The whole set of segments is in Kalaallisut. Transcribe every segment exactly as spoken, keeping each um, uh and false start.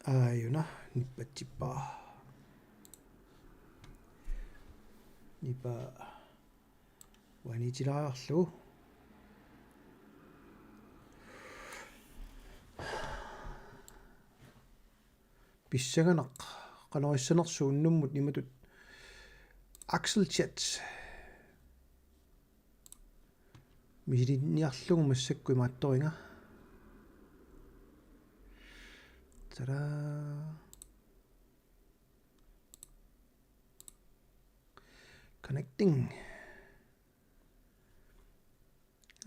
Aajuna, nippatsippara. Nipaa uaniitilaarlugu. Pissanganaq, qanoq issanersoq unnummut imatut. Axel Chat. Misilinniarlugu massakkut imaattoriga. Tada. Connecting.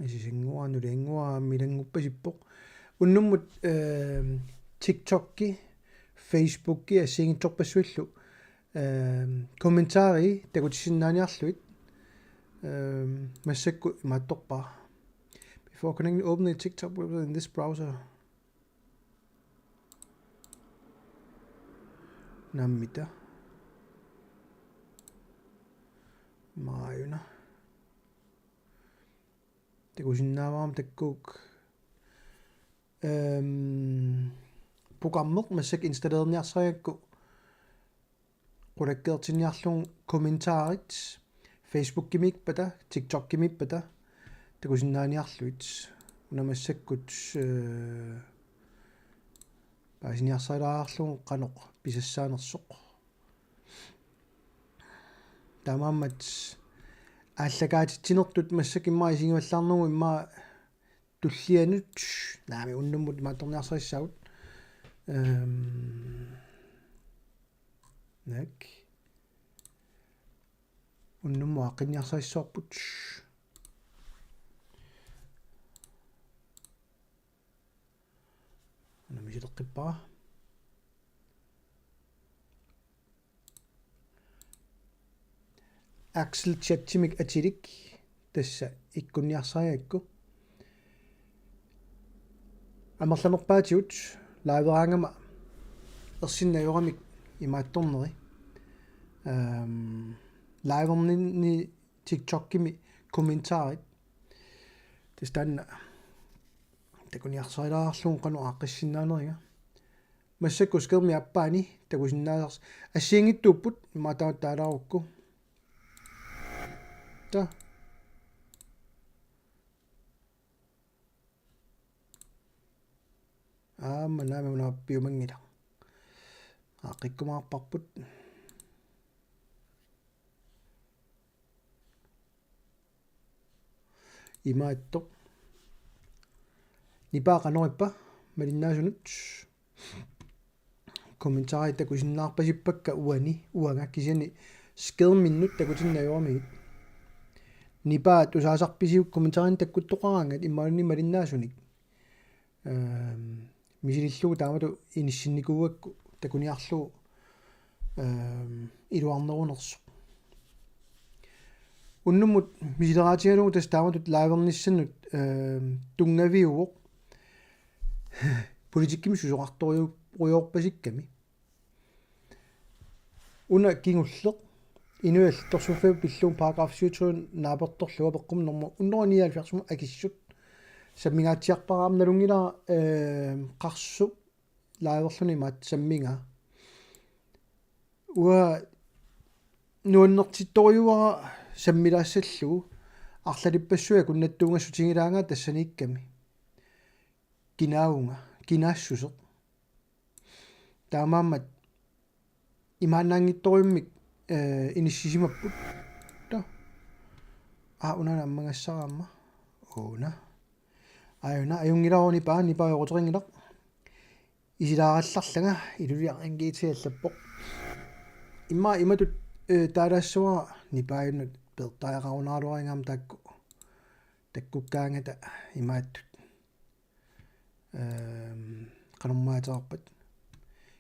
Isisannguaq, nuliannguaq, aamma ilannguppasippoq. Unnummut, ehm, TikTokki, Facebookki assigiinngitsorpassuillu, ehm, kommentarii takutissinnaaniarlugit, ehm, massakkut imaattorpara. Before connecting, open the TikTok website in this browser. Nammita. Maajuna. Takusinnaavarma takkuk. Ehm, programmi massakkut installerniarsarigakku qulakkeertinniarlugu kommentarit Facebookimiippata, TikTokimiippata takusinnaaniarlugit. Una massakkut, eh, paasiniarsarilaarlugu qanoq pisassaanersoq. Taamaammat aallakaatitsinertut massakkut immaqa isigivallaarnagu immaqa tullianut, naamik, unnummut imaattorniarsarissaagut. Ehm, naak. Unnummut aaqqinniarsarissavarput. Una misileqqippara. Axel Chatimik atilik tassa ikkunniarsarigakku. Amerlanerpaatigut liveraangama ersinnajoramik imaattorneri. Ehm, liverninni TikTokimi kommentarit. Tassa taanna takuniarsarilaarlugu qanoq aaqqissinnaaneruga. Massakkut skærmip aappaani takusinnaasarsi. Assigiinngitsuupput, immaqa taava taalaarukku. Ta. Aamma naamik, una piumanngilaq. Aaqqikkumaarparput. Imaattoq. Nipaa qanorippa malinnaasunut. Kommentarit takusinnaarpasippakka uani, uanga, kisianni skærminnut takutinnajoramigit. Nipaa tusaasarpisiuk kommentarini takkuttoqaraangat imaluunniit malinnaasunik. Ehm, misilillugu taamatut inissinnikuugakku takuniarlugu, ehm, iluarnerunersoq. Unnummut misileraatigalugu tassa taamatut livernissannut, ehm, tunngaviuvoq. Politikkimi susoqartoruju-, rujoorpasikkami. Una kingulleq Inuit Attorsuuffiup pillugu paragraf syvogtyve naapertorlugu apeqqummi normu hundrede nioghalvfjerds akissut. Sammingaatsiarpara aamma nalunngilara, eh, qarsup liverluni imaattoq sammigaa. Uanga nuannertittorujuara sammilaassallugu, arlalippassuit akunnattuungassutigilaaraat tassaniikkami. Kinaavunga, kinaassuseq. Taamaammat imaannaanngitsorujummik, eh, inissisimapput. Ta. Aa, una aamma ammagassaramma. Una. Aajuna, ajunngilara Nipaa, Nipaa ajoquteqanngilaq. Isilaarallarlanga, Iluliaq N G T allappoq. Immaqa imatut, eh, taalaassavara Nipaajunnut peertariaqarunaraluariga aamma taakku. Takkukkaangata imaattut. Ehm, qanormaateqarpat.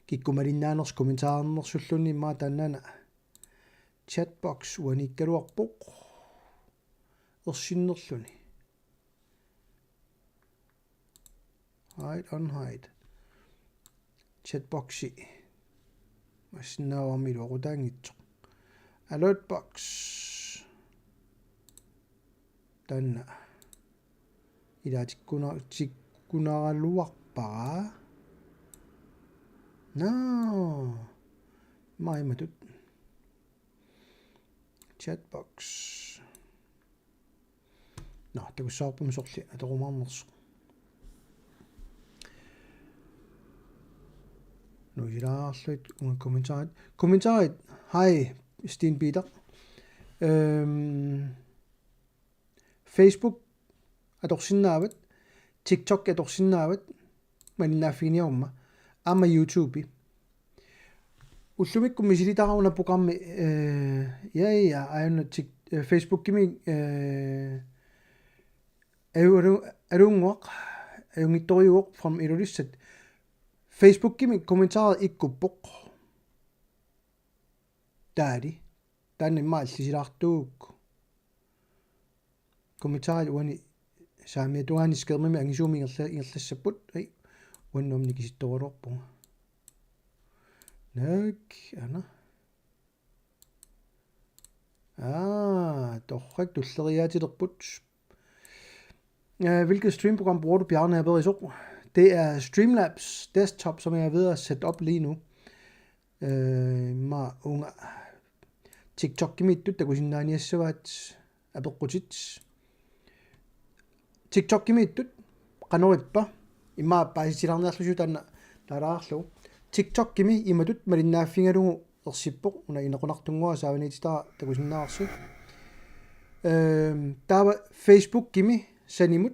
Kikkut malinnaanersut kommentaarinersulluunniit immaqa taannaana chatbox uaniikkaluarpoq. Ersinnerluni. Hide, unhide. Chatboxi. Massinnaavoq aamma iluaqutaanngitsoq. Alert box. Taanna. Ilaatikkuna-, tikkunaraluarpara. Nå. Maamatut. Chatbox. Nå, takussavarput sorli atorumaarnersoq. Nuisilaarluit uunga kommentarit. Kommentarit. Hej, Sten Peter. Øhm, Facebook atorsinnaavat, TikTok atorsinnaavat, malinnaaffiginiaruma, aamma YouTube. Ullumikkut misilittaruna programmi, øh, ja, ja, aajuna Tik-, øh, Facebookimi, øh, aju-, aju-, ajunnguaq, ajunngitsorujuuvoq from Ilulissat. Facebookimi kommentarit ikkuppoq. Taali. Taanna immaqa allisilaartuuk. Kommentarit uani saamiata tungaani skærmimi angisuumik ingerla-, ingerlassapput. Ai, uannut aamma nikisittorujuarpunga. Naak, aana. Aa, torrak tulleriiaatilerput. Øh, hvilket streamprogram bruger du, Bjarne, aperisoq? Det er Streamlabs Desktop, som jeg er ved at sætte op lige nu. Øh, immaqa uunga TikTokimiittut takusinnaaniassavaat apeqqutit. TikTokimiittut qanoq ippa? Immaqa paasitilaarniarlusi taanna taalaarlu. TikTokimi imatut malinnaaffigalugu ersippoq, una inequnartunnguaq saavaniititara takusinnaavarsi. Øhm, taava Facebookimi sanimut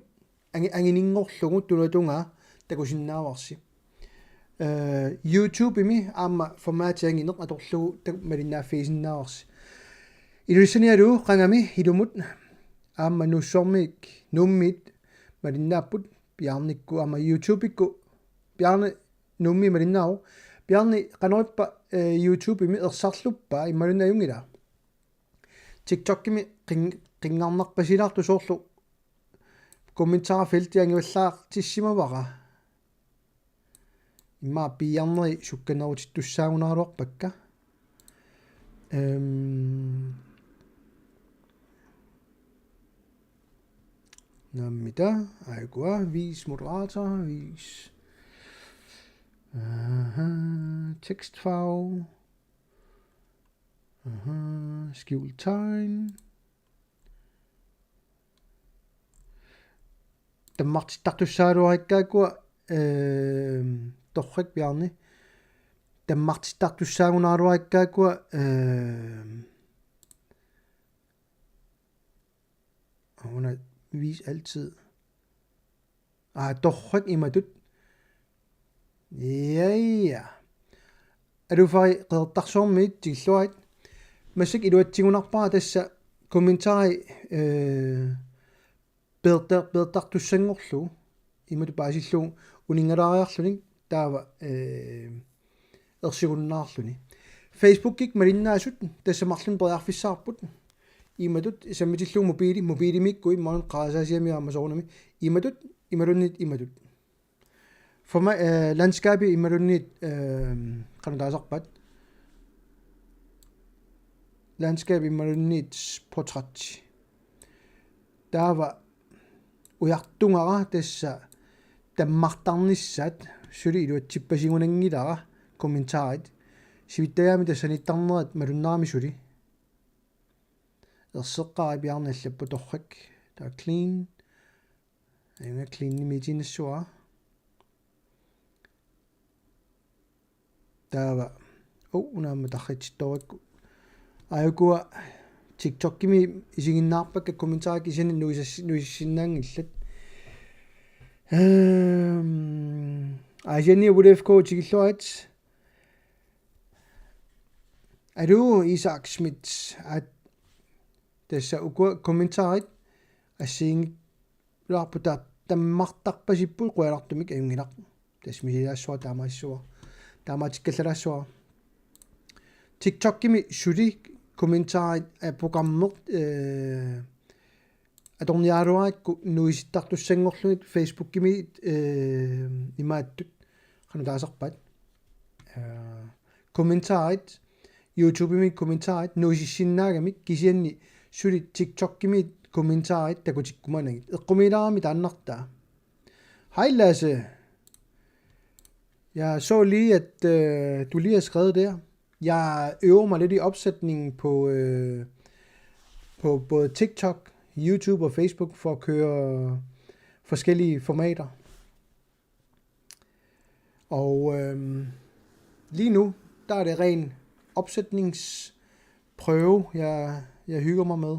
angi-, angininngorlugu tunatungaa takusinnaavarsi. Øh, YouTubemi aamma formati angineq atorlugu tak-, malinnaaffigisinnaavarsi. Ilulissanilu qangami ilumut aamma Nuussuarmiit Nuummiit malinnaapput Bjarnikkut aamma YouTubekkut Bjarne Nuummi malinnaavoq. Bjarne qanoq ippa, øh, YouTubemi ersarluppa imaluunniit ajunngila? TikTokimi qin-, qinngarnarpasilaartoq soorlu kommentarfelti angivallaartissimavara. Immaqa piiarneri sukkanerutittussaagunaraluarpakka. Øhm. Naammi taava, aajukua, vis moderator, vis. Aha, tekstfarve. Aha, skjult tegn. Tammartittartussaagaluarikkaakkua, øhm, torrak Bjarne. Tammartittartussaagunaraluarikkaakkua, øhm, og under vis altid. Aa, torrak imatut. Ja, ja. Aluffari Qeqertarsuarmiit tikilluarit. Massakkut iluatsigunarpara tassa kommentarit, øh, peerta-, peertartussanngorlugu. Imatut paasillugu uninngalaariarluni taava, øh, ersigunnaarluni. Facebookikkut malinnaasut tassa marlunnik periarfissaqarput. Imatut sammitillugu mobiili, mobiilimiikkut imaluunniit qarasaasiami aamma soorunami. Imatut, imaluunniit imatut. Forma-, øh, landskabi imaluunniit, øh, qanoq taasarpaat. Landskabi imaluunniit portræt. Taava ujartugara tassa tammartarnissaat suli iluatsippasigunanngilara kommentarit. Sivittagami tassa sanittarnerat malunnarami suli. Erseqqaara Bjarne allappoq torrak. Taava clean. Aajuna cleanimiitiinnassavara. Taava. Oh, una aamma tarritsittorakku. Aajukua TikTokimi isiginnaarpakka kommentarit kisianni nuisas-, nuisissinnaanngillat. Øhm, Aasianni W F K tikilluarit. Aluu, Isak Schmidt, at tassa ukua kommentarit assigiinngillat. Ulaarput ta-, tammartarpasipput qujanartumik ajunngilaq. Tassa misiliassavara taamaassuara. Taamaatikkallaalaassavara. TikTokimi suli kommentarit, øh, programmet, øh, atorniaraluarakku nuisittartussanngorlugit Facebookimi, øh, imaattut. Qanoq taasarpaat. Øh, kommentarit, YouTubemi kommentarit nuisissinnaagamik kisianni suli TikTokimi kommentarit takutikkumaanagit. Eqqumiilaarami taannartaa. Hej Lasse. Jeg så lige, at øh, du lige har skrevet der. Jeg øver mig lidt i opsætningen på, øh, på både TikTok, YouTube og Facebook for at køre forskellige formater. Og øh, lige nu, der er det ren opsætningsprøve, jeg, jeg hygger mig med.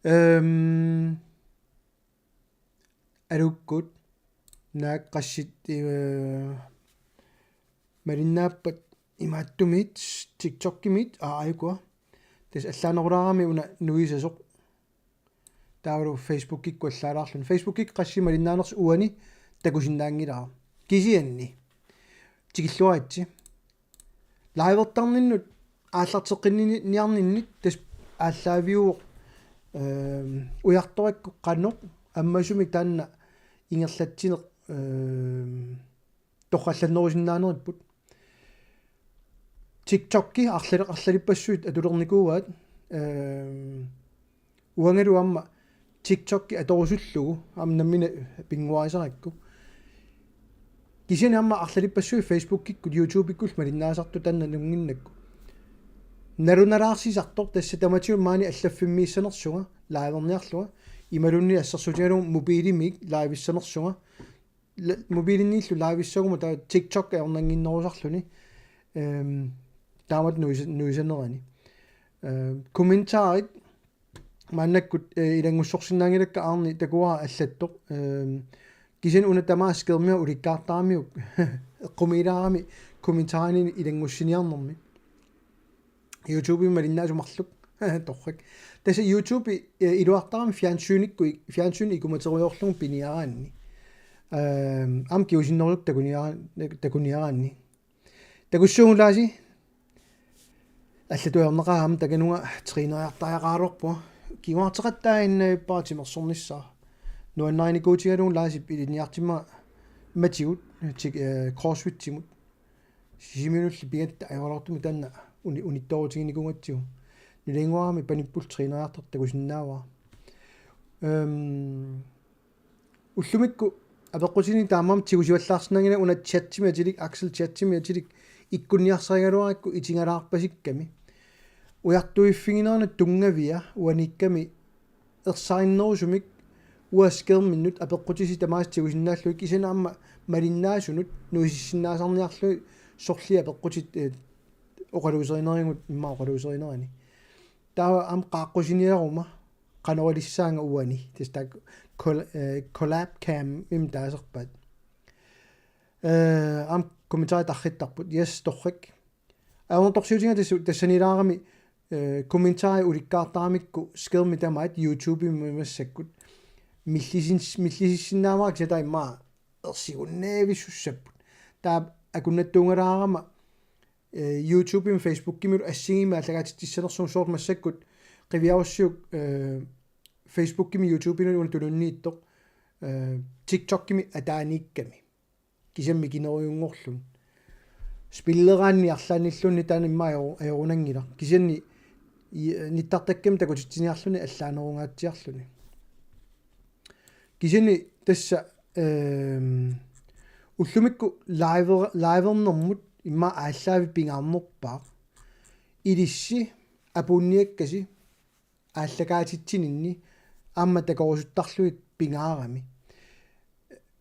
Øhm, er du godt? Naak qassit øh, malinnaappat imaattumit TikTokimit aa ajukua. Tassa allaanerulaarami una nuisasoq. Taavalu Facebookikkut allaalaarluni. Facebookikkut qassit malinnaanersut uani takusinnaanngilara. Kisianni. Tikilluaritsi. Livertarninnut aallarteqqinniarninni tassa aallaaviuvoq øhm, ujartorakku qanoq ammasumik taanna ingerlatsineq øhm, torrallannerusinnaaneripput. TikTokki arlali-, arlalippassuit atulernikuuaat. Øhm, uangalu aamma TikTokki atorusullugu aamma nammineq pinnguarisarakku. Kisianni aamma arlalippassuit Facebookikkut, YouTubekkullu malinnaasartut taanna nalunnginnakku. Nalunalaarsisartoq tassa tamatigut maani allaffimmiissanersunga liverniarlunga imaluunniit assersuutigalugu mobilimik livissanersunga. La-, mobilinniillu livissaguma taava TikTok ajornannginnerusarluni. Øhm, taamatut nuisa-, nuisanerani. Øhm, kommentarit maannakkut øh, ilanngussorsinnaanngilakka Arne takuara allattoq. Øhm, kisianni una tamaat skærmia ulikkaartaramiuk eqqumiilaarami kommentarini ilanngussiniarnermi. YouTubemi malinnaasut marluk. Torrak. Tassa YouTube øh, iluartarami fjernsynikkut, fjernsyn ikumaterujoorlugu piniaraanni. Øhm, aamma kingusinnerusukkut takuniara-, takuniaraanni. Takussuugut Laasi. Allatut ajornaqaaq aamma takanunga træneriartariaqaraluarpunga. Kinguarteqattaaginnavippunga timersornissaa. Nuannarinikuutigalugu Laasip ilinniartimmagu Matigut, tik-, øh, CrossFitimut. Sisimiunulli pigatta ajoraluartumik taanna uni-, unittoorutiginikuugatsigu. Nilinguarami panipput træneriartartoq takusinnaavara. Øhm, Ullumikkut apeqqutini taamaammat tigusivallaarsinnaanngilanga una chatimi atilik, Axel chatimi atilik ikkunniarsarigaluarakku itigalaarpasikkami. Ujartuiffiginerani tunngavia uaniikkami ersarinnerusumik uanga skærminnut apeqqutisi tamaasa tigusinnaallugit kisianni aamma malinnaasunut nuisissinnaasarniarlugit sorliit apeqqutit øh, oqaluuserineranigut immaqa oqaluuserinerani. Taava aamma qaaqqusiniaruma qanoq ilissaanga uani. Tassa taakku col-, øh, collab cam-imik taasarpaat. Øh, aamma kommentarit tarrittarput. Yes, torrak. Ajornartorsiutiga tassa-, tassaniilaarami øh, kommentarit ulikkaartaramikku skærmi tamaat YouTubemi massakkut. Millisin-, millisissinnaammassuk taava immaqa ersigunnavissussapput. Taava akunnattuungalaarama øh, YouTubemi Facebookimilu assigiimmik aallakaatitsissanersunga soorlu massakkut qiviarussiuk øh, Facebookimi YouTubemi una tununniittoq øh, TikTokimi ataaniikkami. Kisianni mikinerujunngorluni. Spilleraanni arlaannilluunniit taanna immaqa ajo-, ajorunanngilaq. Kisianni i-, nittartakkami takutitsiniarluni allaanerungaatsiarluni. Kisianni tassa øhm, ullumikkut liver-, livernermut immaqa aallaavik pingaarnerpaaq. Ilissi apuunniakkasi aallakaatitsininni aamma takorusuttarlugit pingaarami.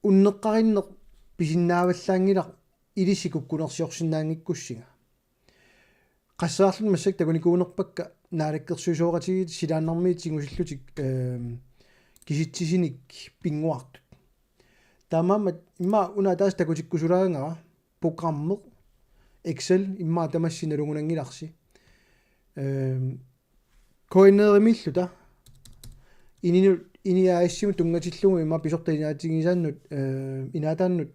Unneqqarinneq pisinnaavallaanngilaq ilissi kukkunersiorsinnaanngikkussinga. Qasseerluni massakkut takunikuunerpakka naalakkersuisooqatigiit silaannarmiit tigusillutik øhm, kisitsisinik pinnguartut. Taamaammat immaqa una ataaseq takutikkusulaagara programmi Excel immaqa tamassi nalugunanngilarsi. Øhm, KNR-imiilluta ininut, INI A/S-imut tunngatillugu immaqa pisortat inaatigisaannut øh, inaataannut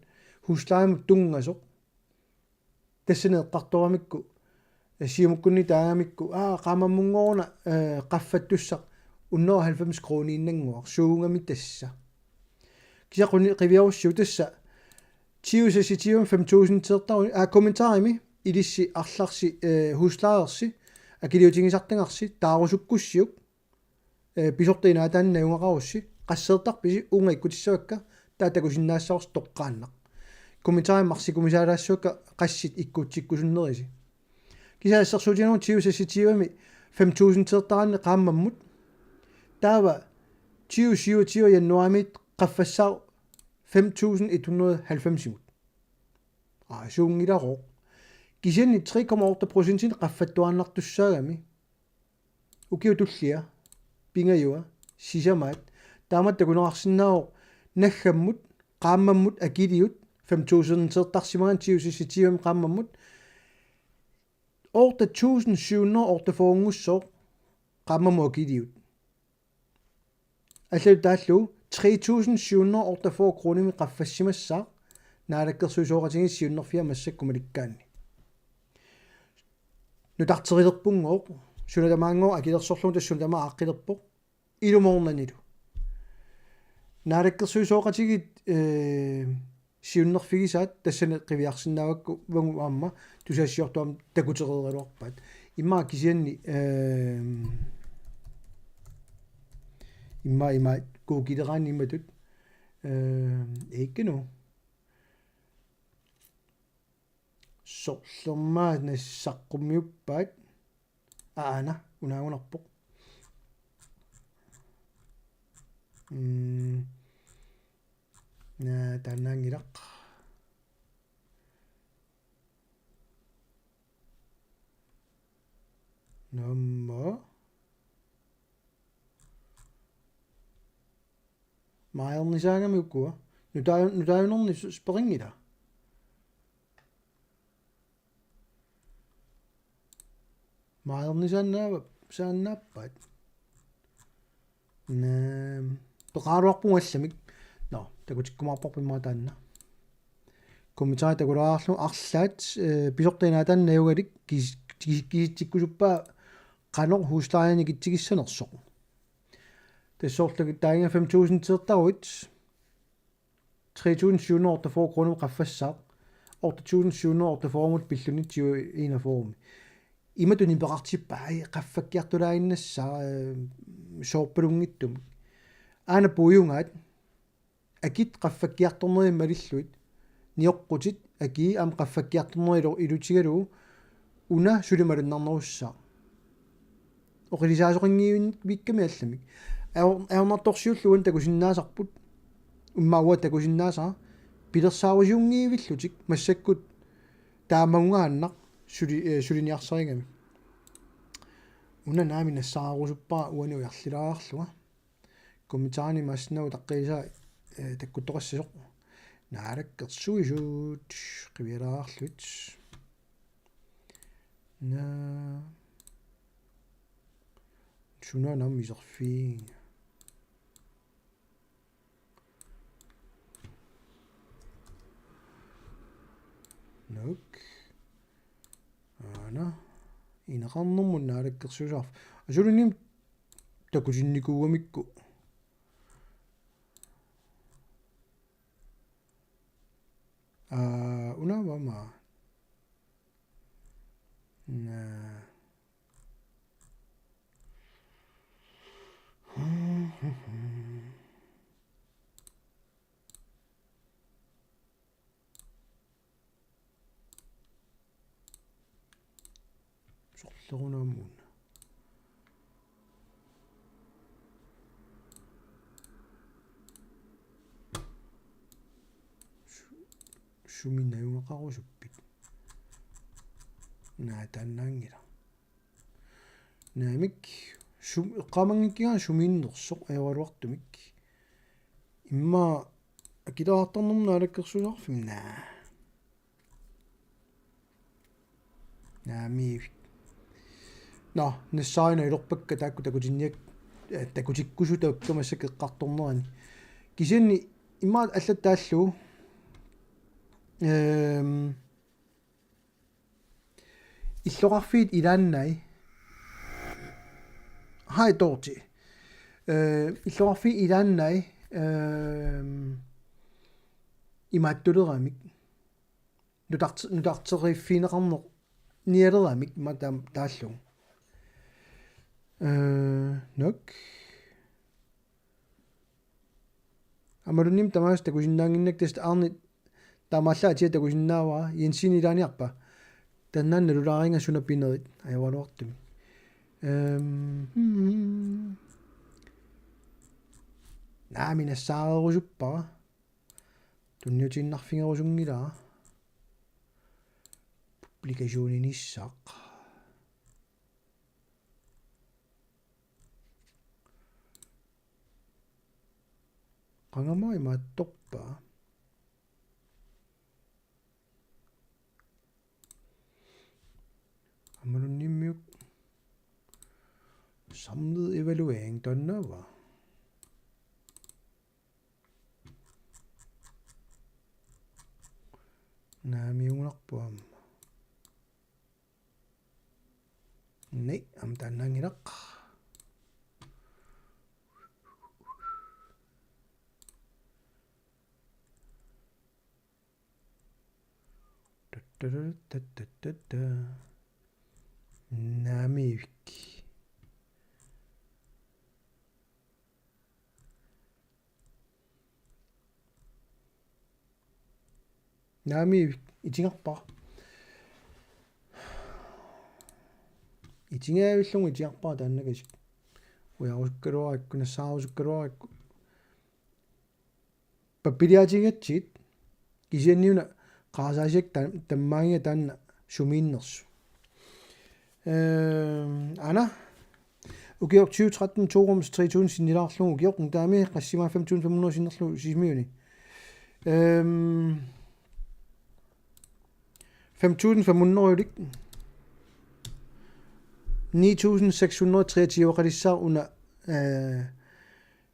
huslejemut tunngasoq. Tassani eqqartoramikku øh, Siumukkunni taagamikku aa qaamammunngoruna øh, qaffattussaq hundrede og halvfems krooniinnannguaq suugami tassa. Kisianni quni-, qiviarussiuk tassa ti usa sitium fem tusind tertaru aa kommentarimi ilissi arlarsi øh, huslejersi akiliutigisartagarsi taarusukkussiuk øh, pisortat inaataanni najugaqarussi qasseertarpisi uunga ikkutissavakka taava takusinnaassavarsi toqqaannaq. Kommentarimik marsikumisaalaassavakka qassit ikkuutsikkusunnerisi. Kisianni assersuutigalugu tyve seksogtyve-mi fem tusindeertaraanni qaammammut. Taava tyve syvogtyve januaarimiit qaffassaaq fem tusind et hundrede halvfemsimut. Aa, suunngilarooq. Kisianni tre komma otte procentinik qaffattuaannartussaagami. Ukiut tulliat, pingajua, sisamaat. Taamatut takuneqarsinnaavoq naggammut, qaammammut akiliut, fem tusindeertarsimagaanni tyve seksogtyve-mi qaammammut. Otte tusind syv hundrede otteogfyrre-nngussaaq qaammammut akiliut. Allatut taallugu tre tusind syv hundrede otteogfyrre kronimik qaffassimassaaq, naalakkersuisooqatigiit siunnerfiat massakkut malikkaanni. Nutarterilerpunngooq, suna tamaanngooq akilersorlugu, tassa suna tamaat aaqqilerpoq, ilumoornanilu. Naalakkersuisooqatigiit, eh, siunnerfigisaat tassani qiviarsinnaavakku, uagut aamma tusagassiortut aamma takutereeraluarpaat. Immaqa kisianni, ehm, immaqa ima Googleraanni imatut, ehm, ikkunu. Sorlermaat nassaqqummiuppaat. Aana, unaagunarpoq. Mm. Naa, taannaanngilaq. Naamma. Maajornisaagami ukua. Nutaa-, nutaajunerni s-, sperinngila. Maajornisaannaava-, saannaappaat. Naam. Peqaraluarpugut allamik. Nå, takutikkumaarparput immaqa taanna. Kommentarit takulaarlugu arlaat, eh, pisortat inaataanni najugalik kis-, kis-, kisitsikkusuppaa qanoq husleje nikitsigissanersoq. Tassoorlugit taanna fem tusindeertaruit tre tusind syv hundrede otteogfyrre kroner qaffassaaq, otte tusind syv hundrede otteogfyrre-mut pilluni tyve enogfyrre-mi. Imatut nipeqartippaat, ai, qaffakkiartulaaginnassaaq, eh, soorpalunngitsumik. Aana puiugaat, akit qaffakkiartornerit malillugit, nioqqutit akii aamma qaffakkiartornerit ilu-, ilutigalugu, una suli malunnarnerussaaq. Oqilisaasoqanngivikkami allamik. Ajor-, ajornartorsiullu uani takusinnaasarput, immaqa uanga takusinnaasara, pilersaarusiunngivillutik massakkut taamaungaannaq suli-, eh, suliniarsarigami. Una naamik nassaarusuppara uani ujarlilaarlunga. Kommentarini massinnagu utaqqiisaa, eh, takkuttoqassasoq. Naalakkersuisut qivialaarluit. Naa. Suna naamik iserfigiga. Nuuk. Aana. Ineqarnermut naalakkersuisoqarfik. Asuli nim takutinnikuugamikku. Aa, una aamma. Naa. Sorlerunaammuuna. Su-, sumi najugaqarusuppit? Naa, taannaanngilaq. Naamik, sum-, eqqaamanngikkigami sumiinnersoq ajoraluartumik. Immaqa akileraartarnermut naalakkersuisoqarfik, naa. Naamik. Nå, nassaarinalerpakka taakku takutinniak-, eh, takutikkusut taakku massakkut eqqartornerani. Kisianni immaqa allatut taallugu, ehm, illoqarfiit ilaannai. Hej, Dorte. Eh, illoqarfiit ilaannai, ehm, imaattuleramik. Nutart-, nutarteriiffigineqarneq nialeramik immaqa taam-, taallugu. Eh, nuuk. Aammaluunniit tamaasa takusinnaannginnakkit, tassa aarnit Taamaallaat atia takusinnaavara, Jensen ilaaniarpa? Taanna nalulaariga suna pinerit ajoraluartumik. Ehm, hmm. Naamik nassaarerusuppara. Tunniutiinnarfigerusunngilara. Publikationinissaq. Qangami imaattorpa? Aammalunniimmiuk samlet evaluering taannaava? Naamiugunarpoq aamma. Ni, aamma taannaanngilaq. Tattara tattatatta. Naamiivik. Naamiivik itigarpara. Itigaavillugu itigarpara taannakasik. Ujarusukkaluarakku, nassaarusukkaluarakku. Pappiliaatigigatsigit, kisianni una qarasaasiak ta-, tammaagiga taanna sumiinnersoq. Ehm, aana, ukioq tyve tretten to rums tre tusind sinnilaarlugu, ukioq nutaami qassimaa fem tusind fem hundrede sinnerlugu Sisimiuni. Ehm, fem tusind fem hundrede-ulik ni tusind seks hundrede treogtyve-qalissaaq una, eh,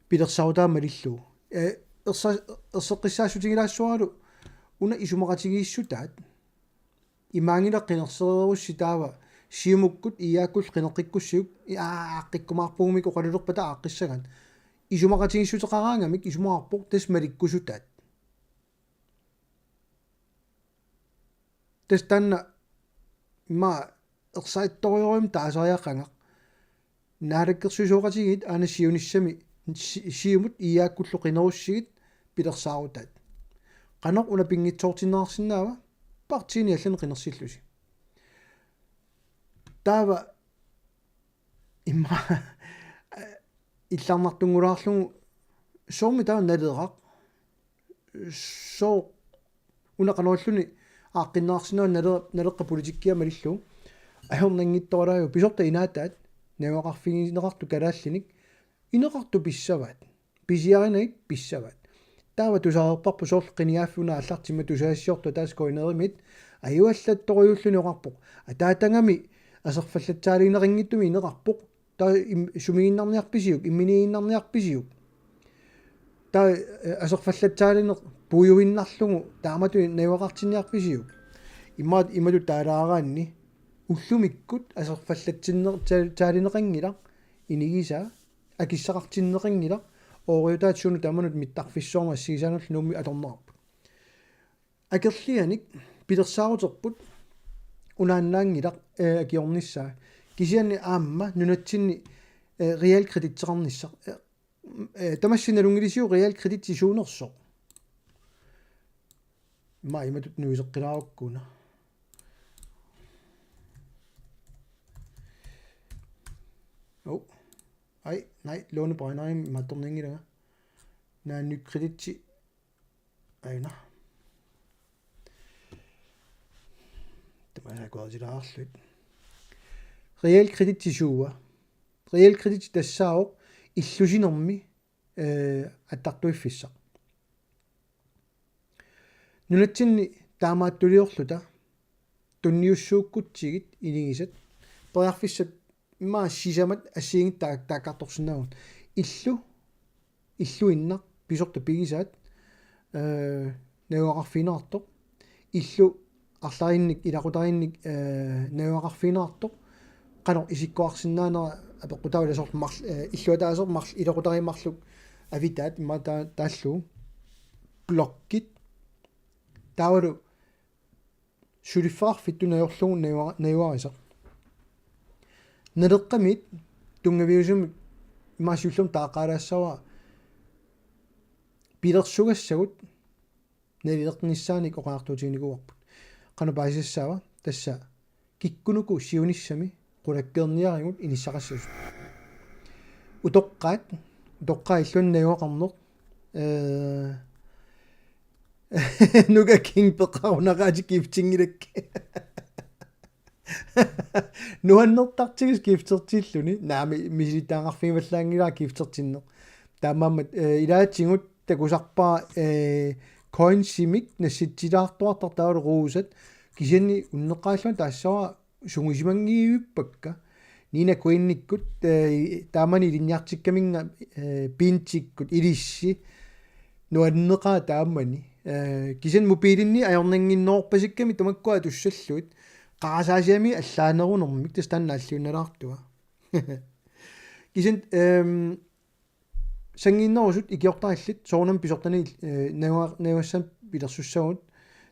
pilersaarutaa malillugu. Eh, ersa-, erseqqissaassutigilaassuaralu una isumaqatigiissutaat. Imaanngilaq qinersereerussi taava Siumukkut I A K-kullu qineqqikkussiuk, i-, aa, aaqqikkumaarpugut oqalulerpata aaqqissagaat. Isumaqatigiissuteqaraangamik isumaqarpoq tassa malikkusutaat. Tassa taanna immaqa ersarittorujorujummik taasariaqarpara. Naalakkersuisooqatigiit aana siunissami si-, Siumut I A K-kullu qinerussigit pilersaarutaat. Qanoq una pinngitsoortinneqarsinnaava? Partiini allani qinersillusi. Taava immaqa illarnartunngulaarlugu soormi taava Naleraq. Sooq una qanoq iliorluni aaqqinneqarsinnaava Nale-, Naleqqap politikkia malillugu. Ajornanngitsoralaajuvoq pisortaq inaataat najugaqarfigineqartut kalaallinik ineqartut pissavaat. Pisiarinagit pissavaat. Taava tusareerparput soorlu qinigaaffik una aallartimmat tusagassiortoq ataaseq K N R-imit ajuallattorujuulluni oqarpoq. Ataatagami aserfallatsaaliineqanngitsumik ineqarpoq. Taava im-, sumigiinnarniarpisiuk, imminiiginnarniarpisiuk. Taava, eh, aserfallatsaaliineq puiuinnarlugu taamatut najugaqartinniarpisiuk. Imaat-, imatut taalaaraanni ullumikkut aserfallatsinner-, tsa-, taalineqanngilaq inigisaa akissaqartinneqanngilaq ooriutaat sunut tamanut mittarfissuarnut assigisaanullu Nuummi atorneqarput. Akerlianik pilersaaruterput unaannaanngilaq, eh, akiornissaa. Kisianni aamma nunatsinni, eh, realkreditseqarnissaq. Eh, eh, tamassi nalunngilisiuk realkreditsi suunersoq? Immaqa imatut nuiseqqilaarukku una. Oh. Ai, nej, låneberegnerin imaattornianngilanga. Naannut kreditsi Aana. Tamaasa akuersilaarluit. Realkreditsi suua. Realkreditsi tassaavoq illusinermi, eh, attartuiffissaq. Nunatsinni taamaattuliorluta tunniussuukkutsigit inigisat periarfissat immaqa sisamat assigiinngitsut taa-, taakkartorsinnaavugut. Illu, illuinnaq pisortaq pigisaat, eh, najugaqarfigineqartoq. Illu arlalinnik, ilaqutariinnik, eh, najugaqarfigineqartoq. Qanoq isikkoqarsinnaanera apeqqutaavoq, ila soorlu marl-, eh, illuataasoq marl-, ilaqutariit marluk avitaat immaqa taa-, taallugu. Blokkit. Taavalu suliffeqarfittut najorlugu najua-, najugarisaq. Naleqqamit tunngaviusumik immaqa siullermik taaqqaalaassavara pilersugassagut nalilernissaannik oqariartuutiginikuuarput. Qanoq paasisassaava? Tassa kikkunuku siunissami qulakkeerniarigut inissaqassasut. Utoqqaat, utoqqaat illuanni najugaqarneq, ee, Nuka King peqarunaqaat giftinngilakka. Nuannertartigisoq giftertilluni. Naamik, misilittagaqarfigivallaanngilara giftertinneq. Taamaammat, ee, ilaatigut takusarpara, ee, coinsimik nassitsilaartuartartut taavalu ruusat, kisianni unneqqarillunga taassavara sungiusimanngivippakka. Nina Queenikkut, ee, taamani ilinniartikkaminnga, ee, Pintikkut ilissi nuanneqaaq taamani. Ee, kisianni mobiilinni ajornannginnerorpasikkami tamakkua atussallugit. Qarasaasiami allaanerunermik tassa taanna naalliunnalaartua. Kisianni, ehm, sanngiinnerusut ikiortarillit soorunami pisortani, ee, najua-, najugassamik pilersussavagut,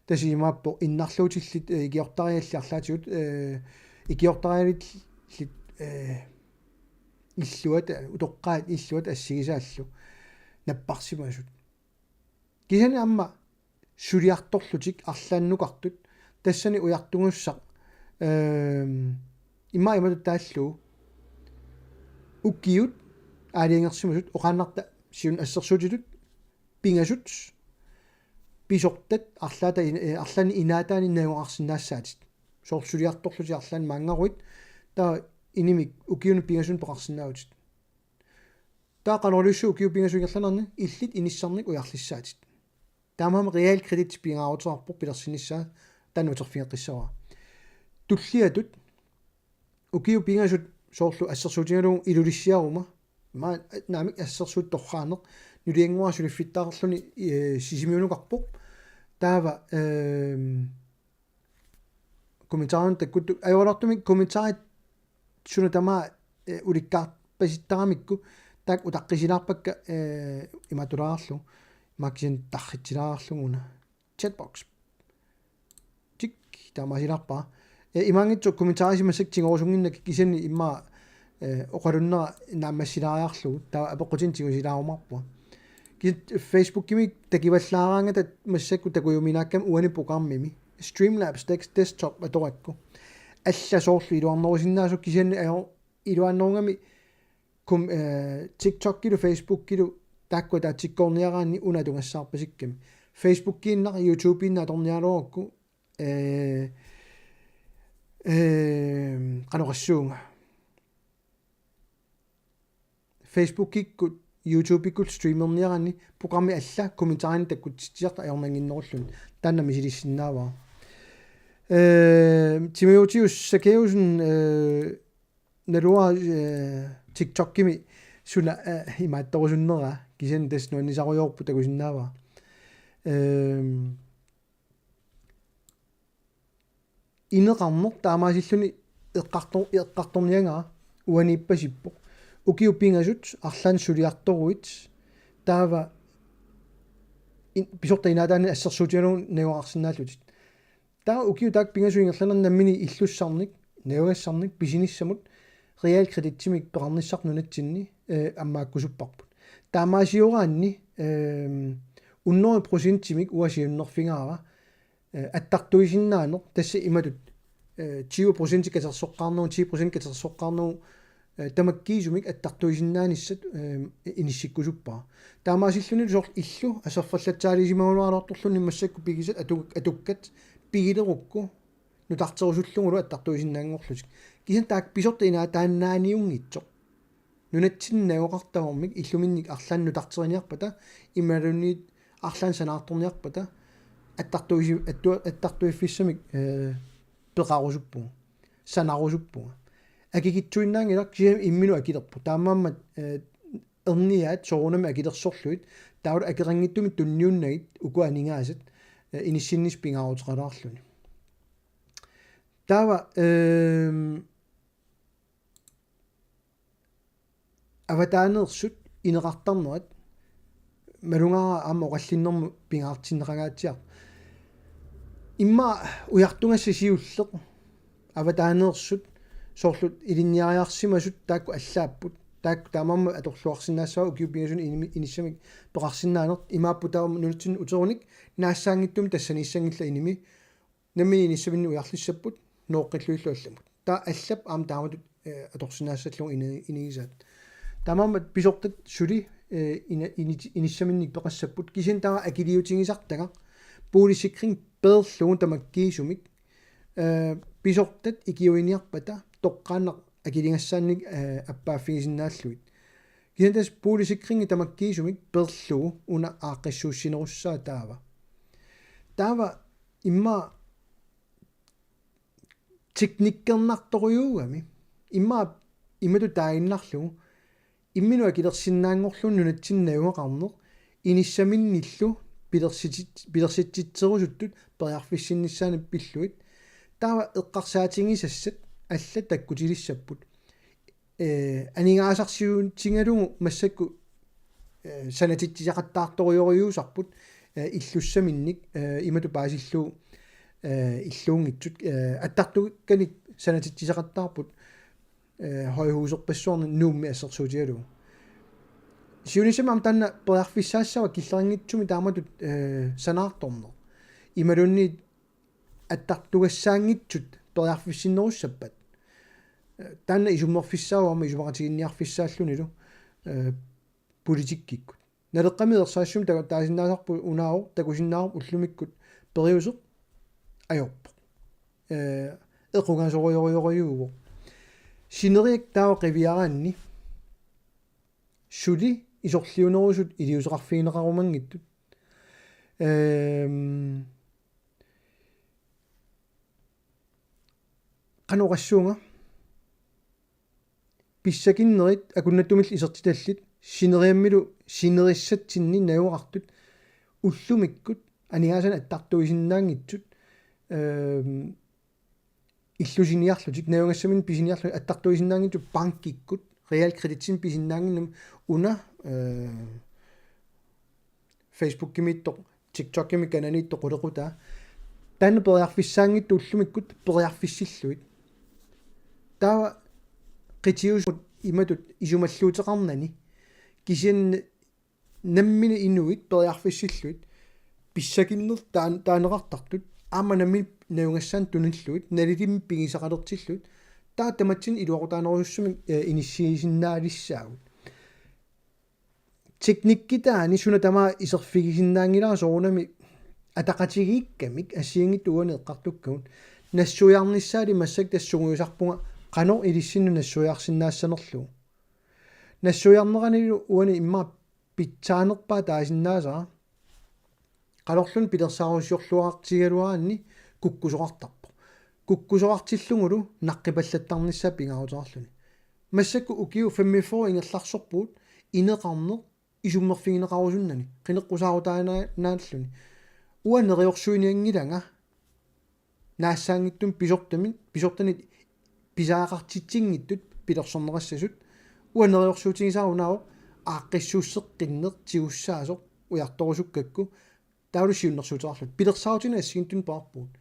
tassa imaappoq innarluutillit, ee, ikiortariallit arlaatigut, ee, ikiortariallit, ee, illuat, utoqqaat illuat assigisaallu napparsimasut. Kisianni aamma suliartorlutik arlaannukartut tassani ujartugussaq, ehm, immaqa imatut taallugu ukiut aalajangersimasut oqaannarta siun assersuutitut pingasut pisortat arlaata in-, ee, arlaanni inaataanni najugaqarsinnaassaatit. Soorlu suliartorlutik arlaanni maanngaruit taava inimik ukiunut pingasunut peqarsinnaavutit. Taava qanoq iliussuu ukiut pingasut ingerlanerani illit inissarnik ujarlissaatit. Taamaammat realkredit pingaaruteqarpoq pilersinnissaa taanna uterfigeqqissavara. Tulliatut ukiut pingasut soorlu assersuutigalugu Ilulissiaruma. Ima naamik assersuut torraaneq nuliannguaq suliffittaarluni, ee, Sisimiunukarpoq. Taava, ehm, kommentarinut takkuttoq ajoraluartumik kommentarit suna tamaat, ee, ulikkaarpasittaramikku taakku utaqqisilaarpakka, ee, imatulaarlu. Makisen tarritsilaarluguna. Chatbox. Tik, taamaasilaarpara. Ee, imaanngitsoq kommentarisi massakkut tigorusunnginnakku kisianni immaqa, ee, oqalunnera naammassilaariarlugu. Taava apeqqutinik tigusilaarumaarpunga. Kisianni Facebookimi takivallaaraangata massakkut takujuminaakkami uani programmimi. Streamlabs Dex-, Desktop atorakku. Alla soorlu iluarnerusinnaasut kisianni ajo-, iluarnerugami kom-, ee, TikTokilu, Facebookilu taakku ataatsikkoorniaraanni una atugassaarpasikkami. Facebookiinnaq, YouTubeinnaq atorniaraluarukku, ee, ee, qanoq oqassuunga. Facebookikkut, YouTubekkut streamerniaraanni programmi alla kommentarini takkutsitsisartut ajornannginnerulluni. Taanna misilissinnaavara. Ee, Timotius Sakæusen, ee, naluara, ee, TikTokimi suna, ee, imaattorusunnera kisianni tassa nuannisarujoorpoq takusinnaavara. Ehm, ineqarneq taamaasilluni eqqartor-, eqqartorniagara uaniippasippoq. Ukiut pingasut arlaannik suliartoruit taava in-, pisortat inaataanni assersuutigalugu najugaqarsinnaallutit. Taava ukiut taakku pingasut ingerlaneranni nammineq illussarnik, najugassarnik, pisinissamut, realkreditimik peqarnissaq nunatsinni, ee, ammaakkusupparput. Taamaasioraanni, ehm, hundrede procentimik uanga siunnerfigaara, ee, attartuisinnaaneq, tassa imatut, ee, tyve procent katersoqqaarnagu, ti procent katersoqqaarnagu, ee, tamakkiisumik attartuisinnaanissat, ee, inissikkusuppara. Taamaasilluni soorlu illu aserfallatsaaliisimagunaraluartorluni massakkut pigisat atu-, atukkat pigilerukku nutarterusullugulu attartuisinnaanngorlutik. Kisianni taakku pisortat inaataannaaniunngitsoq. Nunatsinni najugaqartaramik illuminnik arlaannik nutarteriniarpata, imaluunniit arlaannik sanaartorniarpata, attartuisi-, attu-, attartuiffissamik, ee, peqarusuppunga. Sanarusuppunga. Akikitsuinnaanngilaq kisianni imminut akilerpoq. Taamaammat, ee, erniaat soorunami akilersorlugit, taavalu akeqanngitsumik tunniunnagit uku aningaasat, ee, inissinnissaq pingaaruteqalaarluni. Taava, ehm, avataaneersut ineqartarnerat malugaara aamma oqallinnermut pingaartinneqangaatsiarpoq. Immaqa ujartugassaq siulleq avataaneersut soorlu ilinniariarsimasut taakku allaapput. Taakku taamaammat atorluarsinnaassavaat ukiut pingasuni inimi-, inissamik peqarsinnaaneq. Imaapput taava nunatsinni uterunik naassaanngitsumik tassaniissanngillat inimi. Nammineq inissaminnik ujarlissapput nooqqilluillu allamut. Taava allap aamma taamatut, eh, atorsinnaassallugu ini-, inigisaat. Taamaammat pisortat suli, eh, ina-, init-, inissaminnik peqassapput. Kisianni taava akiliutigisartagaq boligsikring peerlugu tamakkiisumik, eh, pisortat ikiuiniarpata toqqaannaq akiligassaannik, eh, appaaffigisinnaallugu. Kisianni tassa boligsikringi tamakkiisumik peerlugu una aaqqissuussinerussaaq taava. Taava immaqa teknikkernartorujuugami. Immaqa imatut taaginnarlugu. Imminut akilersinnaanngorlugu nunatsinni najugaqarneq. Inissaminnillu pilersitit-, pilersitsitserusuttut periarfissinnissaannik pillugit. Taava eqqarsaatigisassat allat takkutilissapput. Eh, aningaasarsiutigalugu massakkut, eh, sanatitsisaqattaartorujussuusarput, eh, illussaminnik, eh, imatut paasillugu, eh, illuunngitsut, eh, attartukkanik sanatitsisaqattaarput, eh, højhuserpassuarnik Nuummi assersuutigalugu. Siunissami aamma taanna periarfissaassava killeqanngitsumik taamatut, eh, sanaartorneq. Imaluunniit attartugassaanngitsut periarfissinnerussappat. Eh, taanna isummerfissaavoq aamma isumaqatigiinniarfissaallunilu, eh, politikkikkut. Naleqqami ersarissumik taku-, taasinnaasarput unaavoq takusinnaavarput ullumikkut periuseq ajorpoq. Eh, equngasorujorujussuuvoq. Sineriak taava qiviaraanni suli isorliunerusut iliuuseqarfigineqarumanngitsut. Ehm, qanoq oqassuunga? Pissakinnerit akunnattumillu isertitallit sineriammilu sinerissatsinni najugaqartut ullumikkut aningaasanik attartuisinnaanngitsut, ehm, illusiniarlutik, najugassaminnik pisiniarlutik attartuisinnaanngitsut bankikkut, realkreditsinik pisinnaannginnami una, eh, Facebookimiittoq, TikTokimi kananiittoq qulequtaa. Taanna periarfissaanngitsut ullumikkut periarfissillugit. Taava qitiusumut imatut isumalluuteqarnani. Kisianni nammineq inuit periarfissillugit pissakinneq taan-, taaneqartartut aamma nammineq najugassaannik tunillugit, nalilimmik pigisaqalertillugit, taava tamatsinnut iluaqutaanerusussamik, eh, inissiisinnaalissaagut. Teknikkitaani suna tamaat iserfigisinnaanngilara soorunami ataqatigiikkamik assigiinngitsut uani eqqartukkagut. Nassuiarnissaali massakkut tassa sungiusarpunga qanoq ilissinnut nassuiarsinnaassanerlugu. Nassuiarneranilu uani immaqa pitsaanerpaaq taasinnaasara. Qanorluunniit pilersaarusiorluartigigaluaraanni kukkusoqartarpoq. Kukkusoqartillugulu naqqipallattarnissaa pingaaruteqarluni. Massakkut ukiut femogfyrre ingerlaarsorpugut ineqarneq isummerfigineqarusunnani, qineqqusaarutaanaalluni. Uanga neriorsuinianngilanga naassaanngitsumik pisortamik, pisortanit pisariaqartitsinngitsut pilersorneqassasut. Uanga neriorsuutigisara unaavoq aaqqissuusseqqinneq tigussaasoq ujartorusukkakku, taavalu siunnersuuteqarluta. Pilersaarutinik assigiinngitsunik peqarpugut.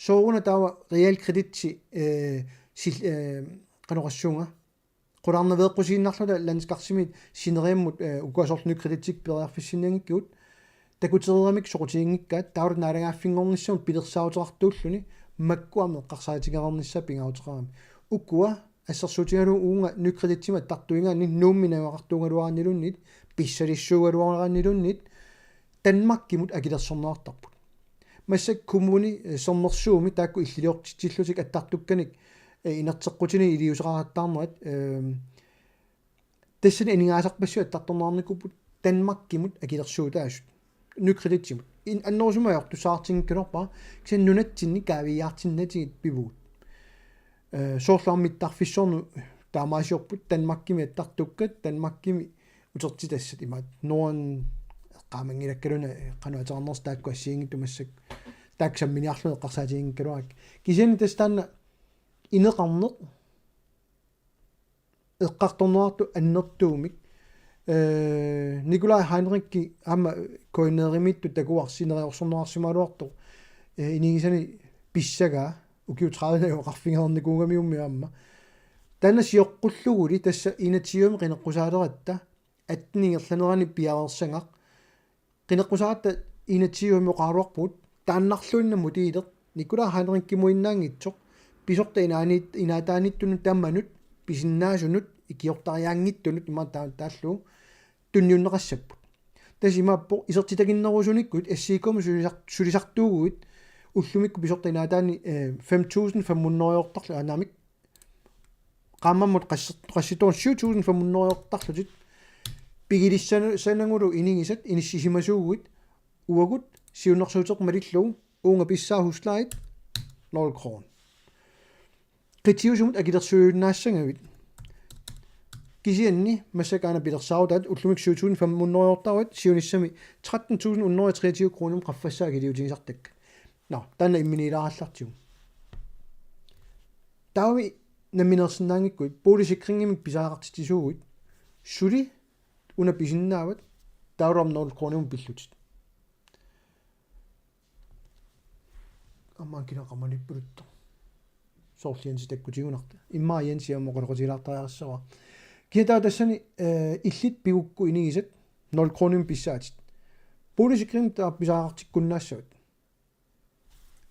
Sooruna taava realkreditsi, eh, sil-, eh, qanoq oqassuunga, qularnaveeqqusiinnarluta landskarsimit sineriammut, eh, ukua soorlu nykreditsikka periarfissinnianngikkagut, takutereeramik soqutiginngikkaat, taavalu naalagaaffinngornissamut pilersaaruteqartuulluni makku aamma eqqarsaatigereernissaa pingaaruteqarami. Ukua assersuutigalugu uunga nykreditsimik attartuigaanni Nuummi najugaqartuugaluaraanniluunniit, pissalissuugaluaraanniluunniit, Danmarkimut akilersorneqartarput. Massakkut kommuni, eh, sermersuumi taakku illiliortitsillutik attartukkanik, eh, inerteqqutinik iliuuseqaqattaarnerat, ehm, tassani aningaasarpassuit attartorneqarnikuupput Danmarkimut akilersuutaasut. Nykreditsimut. In-, annerusumik ajortussaatiginngikkaluarpara, kisianni nunatsinni kaaviiaartinnatigut pivugut. Eh, soorlu aamma mittarfissuarnut taamaasiorput Danmarkimi attartukkat, Danmarkimi utertitassat imaat. Norden eqqaamanngilakkaluunniit qanoq ateqarnersoq taakku assigiinngitsut massakkut. Taakku samminiarlugit eqqarsaatiginngikkaluarakkit. Kisianni tassa taanna ineqarneq eqqartorneqartut annertuumik. Eh, Nikolaj Heinrichip aamma K N R-imiittut takuarsi neriorsorneqarsimagaluartoq, eh, inigisani pissagaa ukiut tredive najugaqarfigereernikuugamiummi aamma. Taanna sioqqulluguli tassa enogtyvemi qineqqusaaleqatta, atten ingerlanerani piareersagaq. Qineqqusaaratta enogtyvemi oqaraluarpugut, taannarluinnaq modelit, Nikolaj Heinrichimuinnaanngitsoq, pisortat inaaniit-, inaataanittunut tamanut, pisinnaasunut, ikiortariaanngitsunut, imaattoq taallugu, tunniunneqassapput. Tassa imaappoq isertitakinnerusunikkuit, S I K-mi sulisar-, sulisartuuguit, ullumikkut pisortat inaataanni, eh, fem tusind fem hundrede-ortarlu-, aa, naamik, qaammammut qasser-, qassittuun syv tusind fem hundrede-ortarlutit, pigilissana-, sanagulu inigisat inissisimasuuguit, uagut siunnersuuteq malillugu, uunga pissaaq huslejit nul kroner. Qitiusumut akilersuinnaassagavit. Kisianni massakkut aana pilersaarutaat ullumikkut syv tusind fem hundrede-ortaruit siunissami tretten tusind hundrede og treogtyve kronimut qaffassaat akiliutigisartakkat. Nå, taanna imminiilaallartigu. Taavami nammineersinnaanngikkuit, boligsikringimik pisariaqartitsisuuguit, suli una pisinnaavat, taavalu aamma nul kronimut pillutit. Aamma kina qamanippaluttoq. Soorlu Jensi takkutigunartoq. Immaqa Jensi aamma oqaloqatigilaartariaqassavara. Kisianni taava tassani, eh, illit pigukku inigisat nul kronimik pissaatit. Boligsikring taava pisariaqartikkunnaassavat.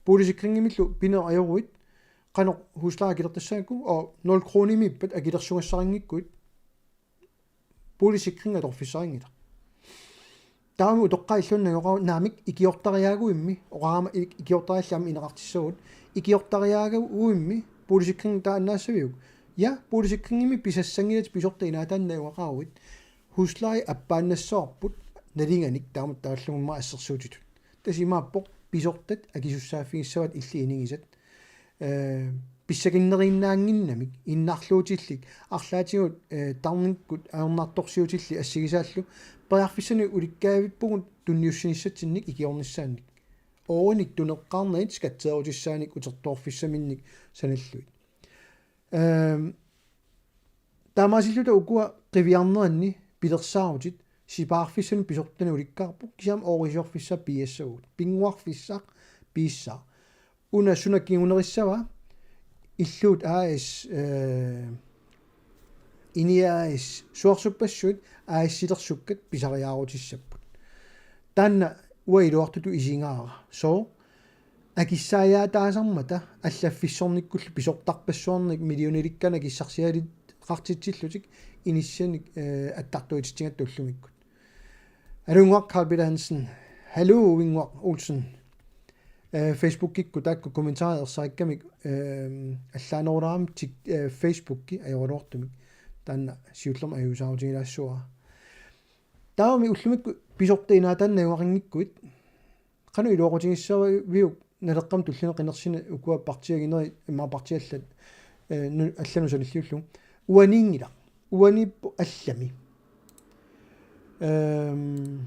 Boligsikringimillu pineq ajoruit, qanoq husleje akilertassagakku, og nul kronimiippat akilersugassarinngikkuit, boligsikring atorfissarinngilaq. Taavami utoqqaat illuannagu oqarput naamik ikiortariaaguimmi, oqarama ik-, ikiortariallit aamma ineqartissagut, ikiortariaaguimmi boligsikring taannaassaviuk? Ja, boligsikringimi pisassanngilatit pisortat inaataanni najugaqaruit, husleje appaannassavarput nalinganik taamatut taallugu immaqa assersuutitut. Tassa imaappoq pisortat akisussaaffigissavaat illit inigisat. Eh, pissaginneriinnaannginnamik, innarluutillit, arlaatigut, eh, tarnikkut ajornartorsiutillit assigisaallu, periarfissanik ulikkaavippugut tunniussinissatsinnik ikiornissaannik. Oorinik tuneqqaarnerit skatseerutissaanik utertoorfissaminnik sanallugit. Ehm, taamaasilluta ukua qiviarneranni pilersaarutit, sipaarfissanik pisortanik ulikkaarput, kisianni oorisiorfissaq piiassavagut. Pinnguarfissaq piissaaq. Una suna kingunerissava? Illuut A/S, eh, INI A/S, suarsuppassuit A/S-ilersukkat pisariaarutissapput. Taanna uanga iluartutut isigaara. Sooq? Akissaajaataasarmata allaffissornikkullu pisortarpassuarnik millionilikkanik akissarsialeriartitsillutik inissianik, eh, attartuititsigatta ullumikkut. Alunnguaq Carl Peter Hansen. Hallo, Uinnguaq Olsen. Eh, Facebookikkut taakku kommentarit ersarikkamik, eh, allaanerulaarami tik-, eh, Facebooki ajoraluartumik. Taanna siullermik ajuusaarutigilaassuara. Taavami ullumikkut pisortat inaataanni najugaqanngikkuit. Qanoq iluaqutigissaviuk Naleqqami tulliani qinersini ukua partiiagineri immaqa partiit allat, eh, nu-, allanut sanilliullugu. Uaniinngilaq. Uaniippoq allami. Ehm,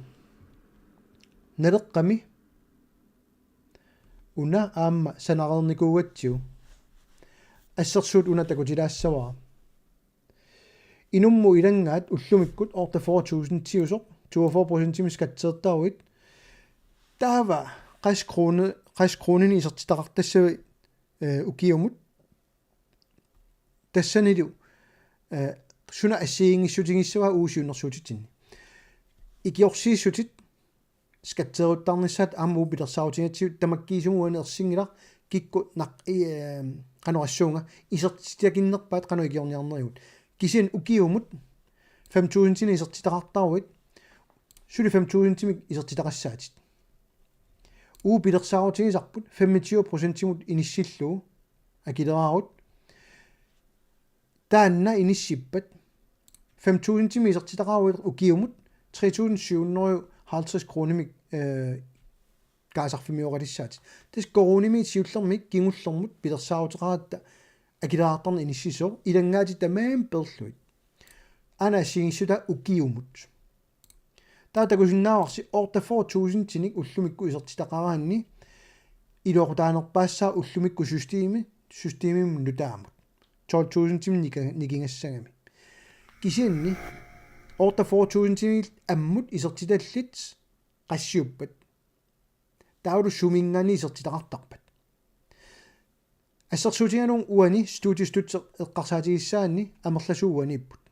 Naleqqami una aamma sanareernikuugatsigu. Assersuut una takutilaassavara. Inummut ilanngaat ullumikkut otteogfyrre tusindiusoq, toogfyrre procentimik skatseertaruit. Taava qassit krone-, qassit kroninik isertitaqartassavit, eh, ukiumut. Tassanilu, eh, suna assigiinngissutigissavaa uagut siunnersuutitsinni. Ikiorsiissutit skatseeruttarnissaat aamma uagut pilersaarutigatsigu tamakkiisumik uani ersinngilaq kikkut naq-, i-, ehm, qanoq oqassuunga isertitakinnerpaat qanoq ikiorniarnerigut. Kisianni ukiumut fem tusindinik isertitaqartaruit suli fem tusindimik isertitaqassaatit. Uagut pilersaarutigisarput femogtyve procentimut inissillugu akileraarut. Taanna inissippat fem tusindimik isertitaqaruit ukiumut tre tusind syv hundrede og halvtreds kronimik, eh, kaasarfimmioqalissaatit. Tassa koruunimi siullermik kingullermut pilersaaruteqaratta akileraartarneq inissisoq, ilanngaatit tamarmik peerlugit. Aana assigiissutaat ukiumut. Taava takusinnaavarsi otteogfyrre tusindinik ullumikkut isertitaqaraanni iluaqutaanerpaassaaq ullumikkut systemi, systemimut nutaamut. Tolv tusindimik nika-, nikingassagami. Kisianni otteogfyrre tusindimik ammut isertitallit qassiuppat? Taavalu suminngaanniit isertitaqartarpat? Assersuutigalugu uani Studiestøtte eqqarsaatigissaanni amerlasuut uaniipput.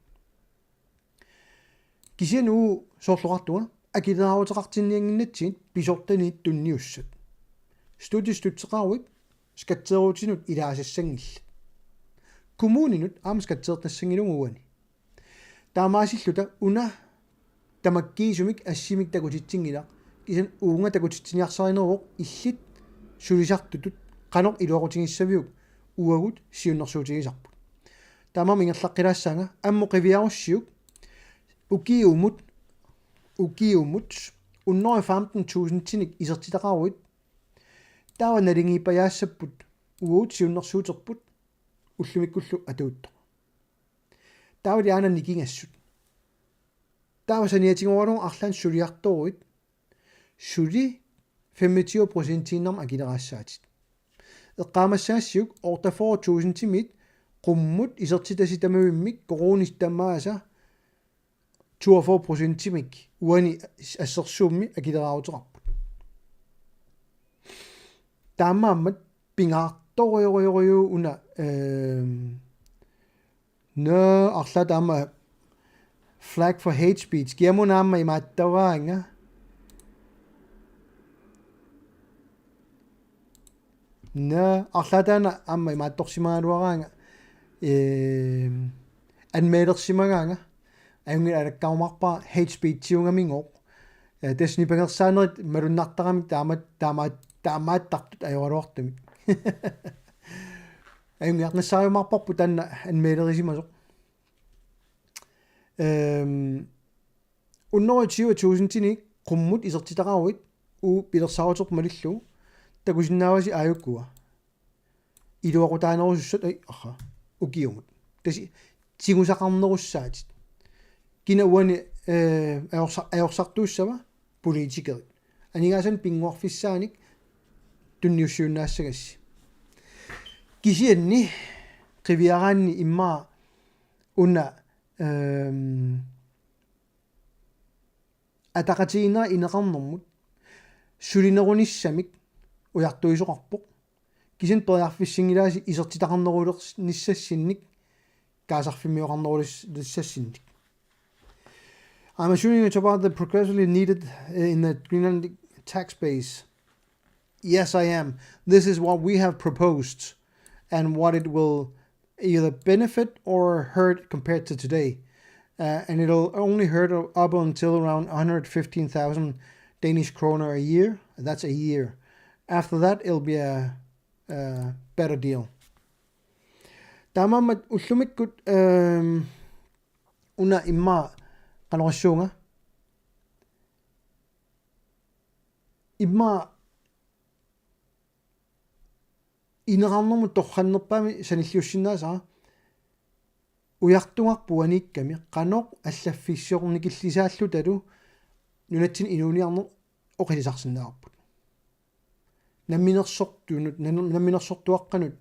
Kisianni uagut soorlu oqartunga akileraaruteqartinniannginnatsigit pisortaniit tunniussat. Studiestøtteqaruit skatteerutinut ilaasassanngillat. Kommuninut aamma skatteertassanngilagut uani. Taamaasilluta una tamakkiisumik assimik takutitsinngilaq, kisianni uunga takutitsiniarsarineruvoq illit sulisartutut qanoq iluaqutigissaviuk uagut siunnersuutigisarput. Taamaammat ingerlaqqilaassaanga ammut qiviarussiuk ukiumut, ukiumut hundrede og femten tusindinik isertitaqaruit, taava naligiippajaassapput uagut siunnersuuterput ullumikkullu atuuttoq. Taava ilaana nikingassut. Taava saniatigooralugu arlaannik suliartoruit, suli femogtyve procentiinnarmik akileraassaatit. Eqqaamassagassiuk otteogfyrre tusindimiit qummut isertitasi tamavimmik koruunit tamaasa toogfyrre procentimik uani assersuummi akileraaruteqarput. Taamaammat pingaartorujorujorujuuvoq una, ehm, nå, arlaat aamma flag for hate speech. Kiamuna aamma imaattaraanga. Nå, arlaat taanna aamma imaattorsimagaluaraanga. Ehm, anmelersimagaanga. Ajunngilaq alakkarumaarpara hate speechiugamigooq. Eh, tassa nipangersaanerit malunnartaramik taama-, taama-, taamaattartut ajoraluartumik. Ajunngilaq nassaariumaarparput taanna anmelerisimasoq. Ehm, hundrede og tyve tusindinik qummut isertitaqaruit uagut pilersaaruterput malillugu takusinnaavasi aajukua. Iluaqutaanerusussat, ai, aha, ukiumut. Tassa tigusaqarnerussaatit. Kina uani, eh, ajorsa-, ajorsartuussava? Politikerit. Aningaasanik pinnguarfissaanik tunniussiunnaassagassi. Kisianni qiviaraanni immaqa una, ehm, ataqatigiinnerat ineqarnermut sulinerunissamik ujartuisoqarpoq. Kisianni periarfissinngilaasi isertitaqarnerulernissassinnik kaasarfimmioqarnerulissassinnik. I'm assuming you talk about the progressively needed, uh, in the Greenland tax base. Yes, I am. This is what we have proposed and what it will either benefit or hurt compared to today. Uh, and it'll only hurt up until around one hundred fifteen thousand Danish kroner a year. That's a year. After that, it'll be a, a better deal. Taamaammat ullumikkut, ehm, una immaqa qanoq issuunga. Immaqa ineqarnermut torrannerpaamik sanilliussinnaasara ujartugarput uaniikkami qanoq allaffissornikilissaallutalu nunatsinni inuuniarneq oqilisarsinnaavarput. Namminersortunut, nan-, namminersortuaqqanut,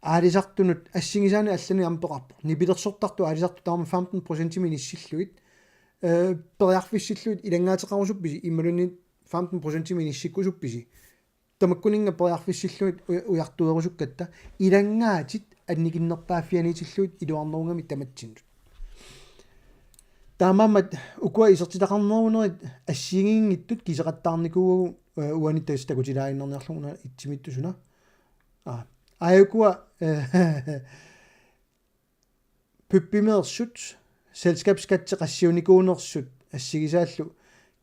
aalisartunut, assigisaanik allanik aamma peqarpoq. Nipilersortartut aalisartut tamarmik femten procentimik inissillugit, eh, periarfissillugit ilanngaateqarusuppisi, imaluunniit femten procentimik inissikkusuppisi. Tamakkuninnga periarfissillugit uja-, ujartuerusukkatta, ilanngaatit annikinnerpaaffianiitillugit iluarnerugamik tamatsinnut. Taamaammat ukua isertitaqarnerunerit assigiinngitsut kiseqattaarnikuuagut, eh, uani tassa takutilaaginnarniarlugu una itsimiittusuna. Aa, aajukua, eh, pippimeersut, selskabsskatteqassiunikuunersut assigisaallu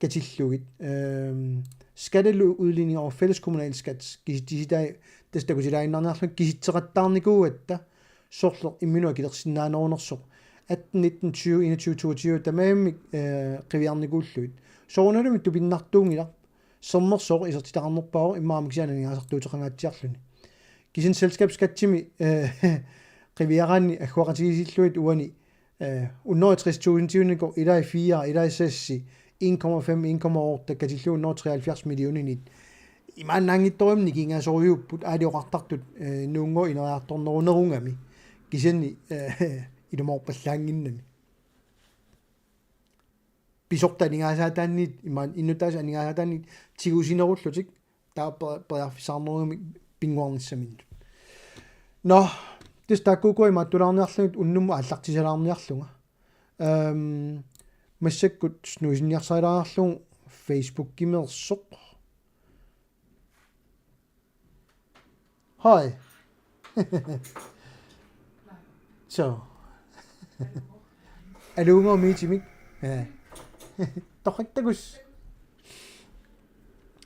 katillugit, ehm, skatteudligning og fælleskommunal skat, kisitsisitai tassa takutilaaginnarniarlugit kisitseqattaarnikuugatta, soorlu imminut akilersinnaanerunersoq atten, nitten, tyve, enogtyve, toogtyve tamarmik, eh, qiviarnikuullugit. Soorunalimi tupinnartuunngilaq, sermersooq isertitaqarnerpaavoq immaqa aamma kisianni aningaasartuuteqangaatsiarluni. Kisianni selskabsskattimi, eh, qiviaraanni agguaqatigiissillugit uani, eh, hundrede og tres tusindiunikoq, ilai fire, ilai seks, en komma fem, en komma otte, katillugu hundrede og treoghalvfjerds millioninit. Imaannaanngitsorujummik nikingasorujuupput aali oqartartut, eh, nuunngooq ineriartornerunerugami. Kisianni, eh, ilumoorpallaannginnami. Pisortat aningaasaataanniit, imaluunniit innuttaasut aningaasaataanniit tigusinerullutik, taava per-, periarfissaqarnerugamik pinnguarnissaminnut. Nå, tassa taakkuuku imaattulaarniarlugit unnummut aallartisalaarniarlunga. Ehm, massakkut nuisinniarsarilaarlugu Facebookimeersoq. Hej. Så. Aluunga miitimik. Ja. Torrak takuss.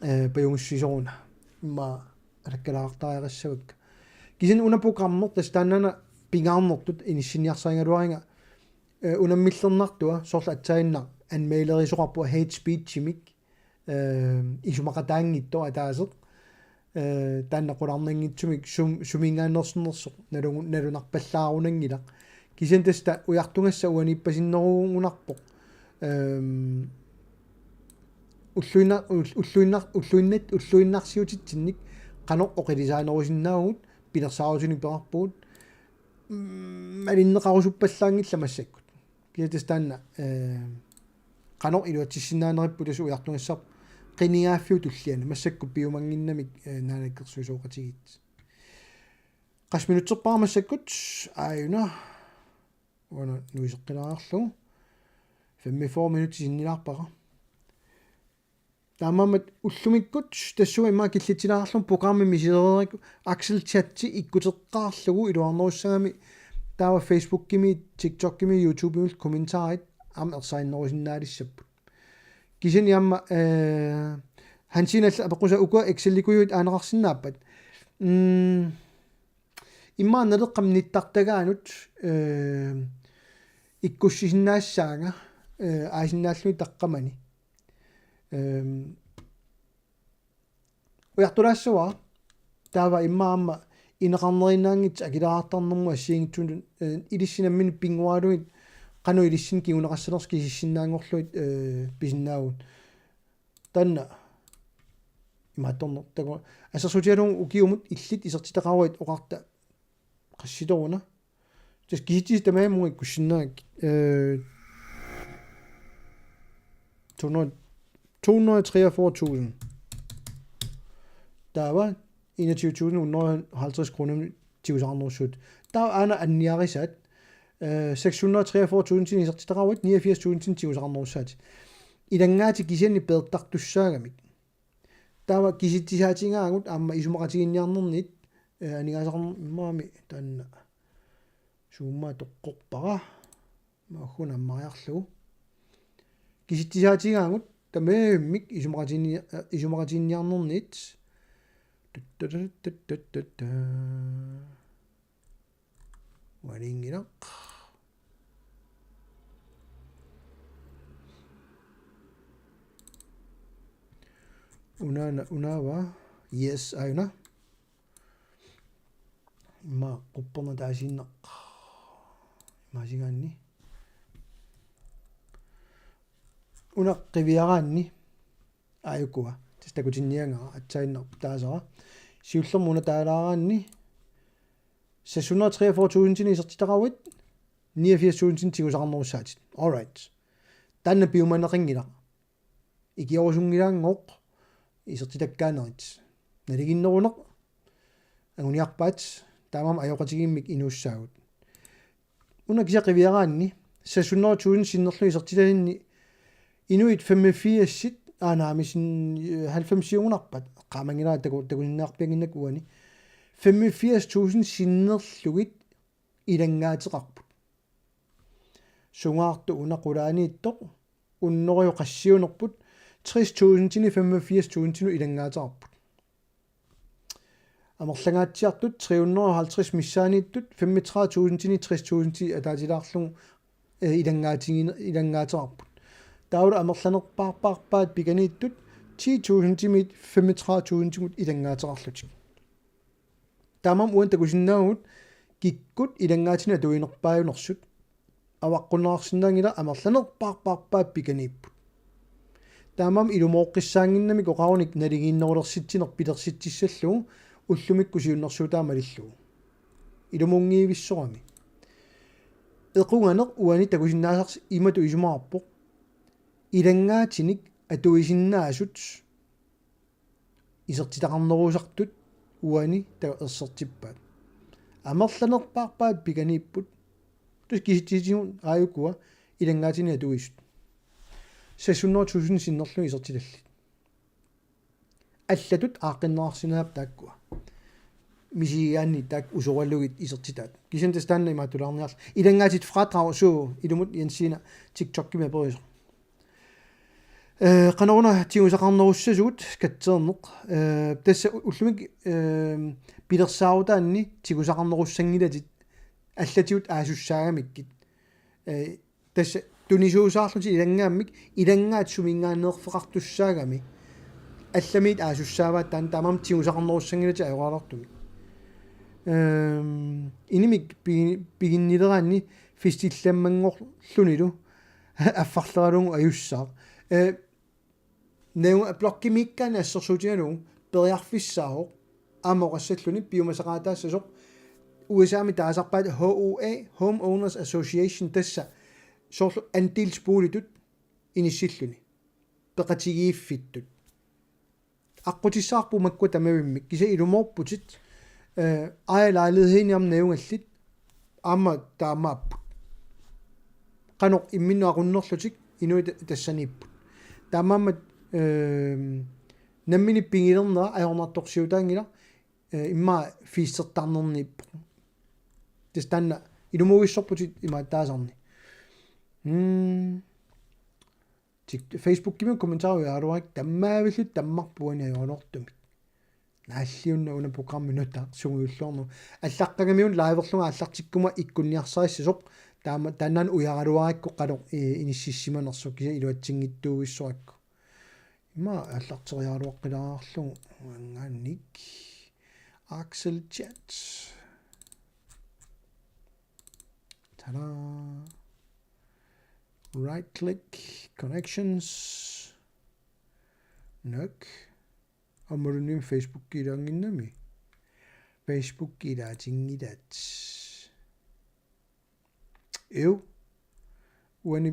Eh, pajungussisoruna. Immaqa alakkalaartariaqassavakka. Kisianni una programmi tassa taanna pingaarnertut inissinniarsarigaluariga, eh, unammillernartua soorlu aatsaannaq anmelerisoqarpoq hate speechimik, eh, isumaqataanngitsoq ataaseq, eh, taanna qularnanngitsumik sum-, suminngaanneersinnersoq nalugu-, nalunarpallaarunanngilaq. Kisianni tassa ujartugassaq uaniippasinnerugunarpoq. Ehm, ulluinna-, ull-, ulluinna-, ulluinnat-, ulluinnarsiutitsinnik qanoq oqilisaanerusinnaavugut pilersaarutinik peqarpugut, mm, malinneqarusuppallaanngillat massakkut. Kisianni tassa taanna, eh, qanoq iluatsissinnaanerippugut tassa ujartugassarput qinigaaffiup tulliani massakkut piumannginnamik, eh, naalakkersuisooqatigiit. Qassit minutserpara massakkut, aajuna. Uanga nuiseqqilaarlugu. Femogfyrre minutsit sinnilaarpara. Taamaammat ullumikkut tassunga immaqa killitsilaarlugu programmi misilereerikku Axel Chatti ikkuteqqaarlugu iluarnerussagami taava Facebookimi, TikTokimi, YouTubemi kommentarit aamma ersarinnerusinnaalissapput. Kisianni aamma, eh, Hansina alla apeqqusaa ukua Excel-ikujuit aaneqarsinnaappat. Mm, immaqa Naleqqami nittartagaanut, eh, ikkussisinnaassaanga, eh, aasinnaalluni taqqamani. Ehm, ujartulaassavara taava immaqa aamma ineqarneriinnaanngitsoq akileraartarnermut assigiinngitsunut, eh, ilissi nammineq pinnguaralugit qanoq ilissinnut kinguneqassanersoq kisissinnaanngorlugit, eh, pisinnaavugut. Taanna imaattorneq taku-, assersuutigalugu ukiumut illit isertitaqaruit oqarta qassitoruna. Tassa kisitsisit tamarmik ikkussinnaavakkit. Eh, to hundrede, to hundrede og treogfyrre tusind. Taava enogtyve tusind hundrede og halvtreds kroner tigusaqarnerussaat. Taava aana anniarisaat, eh, seks hundrede og treogfyrre tusind isertitaqaruit niogfirs tusind tigusaqarnerussaatit. Ilanngaatit kisianni peertartussaagamik. Taava kisitsisaatigaavut aamma isumaqatiginninniarnernit, eh, aningaasaqarnermut immaqa taanna. Suummaa toqqorpara. Maagguuna ammariarlugu. Kisitsisaatigaavut tamarmik isumaqatiginni-, eh, isumaqatiginninniarnernit. Tuttututututut. Uaniinngilaq. Unaana, unaava. Yes, aajuna. Immaqa qupperneq taasiinnaq. Imaasigaanni. Una qiviaraanni. Aajukua. Tassa takutinniagara. Aatsaannaq taasara. Siullermik una taalaaraanni. Seks hundrede og treogfyrre tusind isertitaqaruit. Niogfirs tusind tigusaqarnerussaatit. All right. Taanna piumaneqanngilaq. Ikiorusunngilaanngooq isertitakkaanerit. Nalinginneruneq anguniarpaat taamaammat ajoqatigiimmik inuussaagut. Una kisiat qiviaraanni seks hundrede tusind sinnerlugit isertitalinni inuit femogfirsit, aa, naamik sin-, halvfemsiugunarpat, qaamanngilara taku-, takusinnaarpiannginnakku uani. Femogfirs tusind sinnerlugit ilanngaateqarput. Sungaartoq una qulaaniittoq, unnoruju qassiunerput, tres tusindinik femogfirs tusindinut ilanngaateqarput. Amerlangaatsiartut tre hundrede og halvtreds missaaniittut femogtredive tusindinik tres tusind ataatilaarlugu, eh, ilanngaatigiin-, ilanngaateqarput. Taavalu amerlanerpaarpaat pikaniittut ti tusindimiit femogtredive tusindimut ilanngaateqarlutik. Taamaammat uani takusinnaavugut kikkut ilanngaatinik atuinerpaajunersut. Avaqqunneqarsinnaanngilaq amerlanerpaarpaat pikaniipput. Taamaammat ilumooqqissaannginnamik oqarunik naligiinnerulersitsineq pilersitsissallugu ullumikkut siunnersuutaa malillugu. Ilumuunngivissorami. Equnganeq uani takusinnaasarsi imatut isumaqarpoq. Ilanngaatinik atuisinnaasut isertitaqarnerusartut uani taava ersertippaat. Amerlanerpaarpaat piganiipput. Tassa kisitsisigut aajukua ilanngaatinik atuisut. Seks hundrede tusind sinnerlugit isertitallit. Allatut aaqqinneqarsinnaavoq taakkua. Misigigaanni taakku usoralugit isertitaat. Kisianni tassa taanna imaattulaarniarlugu. Ilanngaatit fradrag suu ilumut Jensina TikTokimi aperisoq. Eh, qanoruna tigusaqarnerussasugut katserneq. Eh, tassa ullumikkut, eh, pilersaarutaanni tigusaqarnerussanngilatit allatigut aasussaagamikku. Eh, tassa tunisuusaarlutik ilanngaammik, ilanngaat suminngaanneerfeqartussaagami. Allamiit aasussaavaat taanna taamaammat tigusaqarnerussanngilatit ajoraluartumik. Ehm, inimik pigi-, piginnileraanni fistillammanngorlunilu affarleralugu ajussaaq. Eh, Nau-, blokkimiikkaanni assersuutigalugu periarfissaavoq aamma oqassalluni piumasaqaataassasoq U S A-mi taasarpaat H O A, Homeowners Association, tassa soorlu andelsboligitut inissilluni. Peqatigiiffittut. Aqqutissaarput makkua tamavimmik. Kisianni ilumoorputit, eh, ejerlejlighedini aamma najugallit, aamma taamaapput. Qanoq imminnut aqunnerlutik inuit tassaniipput. Taamaammat, ehm, nammineq pigilernera ajornartorsiutaanngilaq, eh, immaqa fiistertarnerniippoq. Tassa taanna ilumuuissorputit imaattaasarni. Mm. Tik-, Facebookimi kommentarit ujarluarakku tammaavillutik tammarput uani ajoraluartumik. Naalliunna una programmi nutaaq sungujulluarnu. Allaqqagamiuna liverlunga aallartikkuma ikkunniarsarissasoq taama taannaana ujaraluarakku qanoq, eh, inississimanersoq kisianni iluatsinngitsuugissorakku. Ima aallarteriaraluaqqilaarlugu uanngaanniit Axel Chat. Tada. Right click connections. Nok. Aammalumi Facebook ilaannginnami. Facebook ilaatinngilaat. Iu. Uani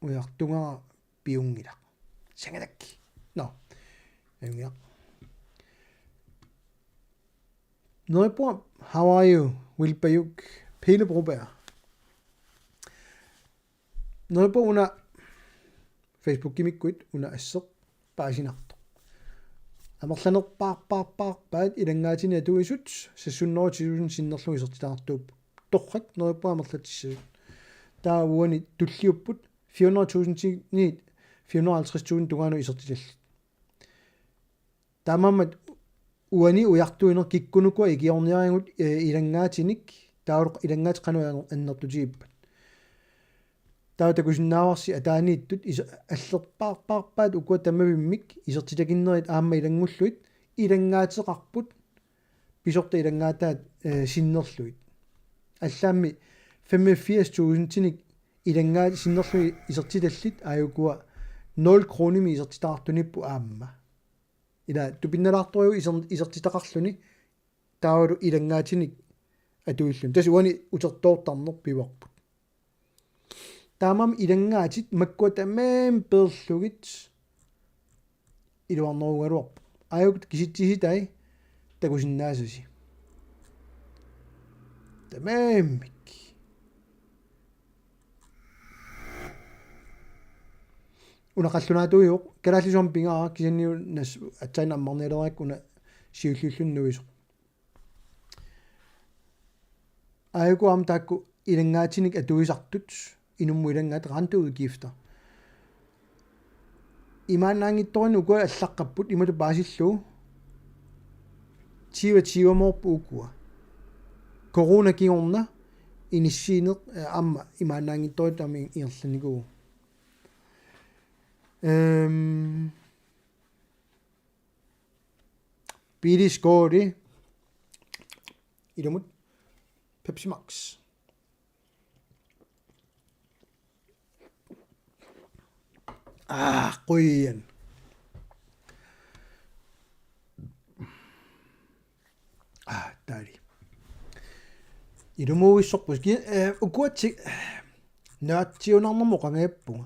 ujartunga piunngilaq. Sangatak. Nå. Ajunngilaq. Neriuppunga, how are you? Wilpajuk, Pele Broberg. Neriuppunga una Facebookimikkuit una asseq paasinartoq. Amerlanerpaarpaarpaarpaat ilanngaatinik atuisut seks hundrede tusind sinnerlugit isertitaqartuupput. Torrak, neriuppunga amerlatissasut. Taava uani tulliupput fire hundrede tusind, fire hundrede halvtreds tusind tungaanut isertitallit. Taamaammat uani ujartuineq kikkunuku ikiorniarigut, eh, ilanngaatinik, taavalu ilanngaat qanoq anner-, annertutigippata. Taava takusinnaavarsi ataaniittut is-, allerpaarpaarpaat ukua tamavimmik isertitakinnerit aamma ilanngullugit ilanngaateqarput pisortat ilanngaataat, eh, sinnerlugit. Allaammi femogfirs tusindinik ilanngaat sinnerlugit isertitallit aajukua nul kronimik isertitaqartuniipput aamma. Ila tupinnalaartorujuk iser-, isertitaqarluni taavalu ilanngaatinik atuilluni. Tassa uani utertoortarneq pivarput. Taamaammat ilanngaatit makkua tamaasa peerlugit iluarnerugaluarpoq. Aajuku kisitsisitai takusinnaasasi. Tamaammik. Una qallunaatuujuvoq, kalaallisuumik pingaartoq kisianni una aatsaat ammarnialerakku una siulliulluni nuisoq. Aajuku aamma taakku ilanngaatinik atuisartut, inummut ilanngaat renteudgifter. Imaannaanngitsorinni ukua allaqqapput imatut paasillugu tyve tyve-moorput ukua. Corona kingorna inissiineq, eh, aamma imaannaanngitsorujuttut aamma ingerlannikuuvoq. Ehm, Pele Skåri. Ilumut Pepsi Max. Ah, qujan. Ah, taali. Ilumuuissorput. Ki-, eh, ukuatsi naatsiunarnermut qangajappunga.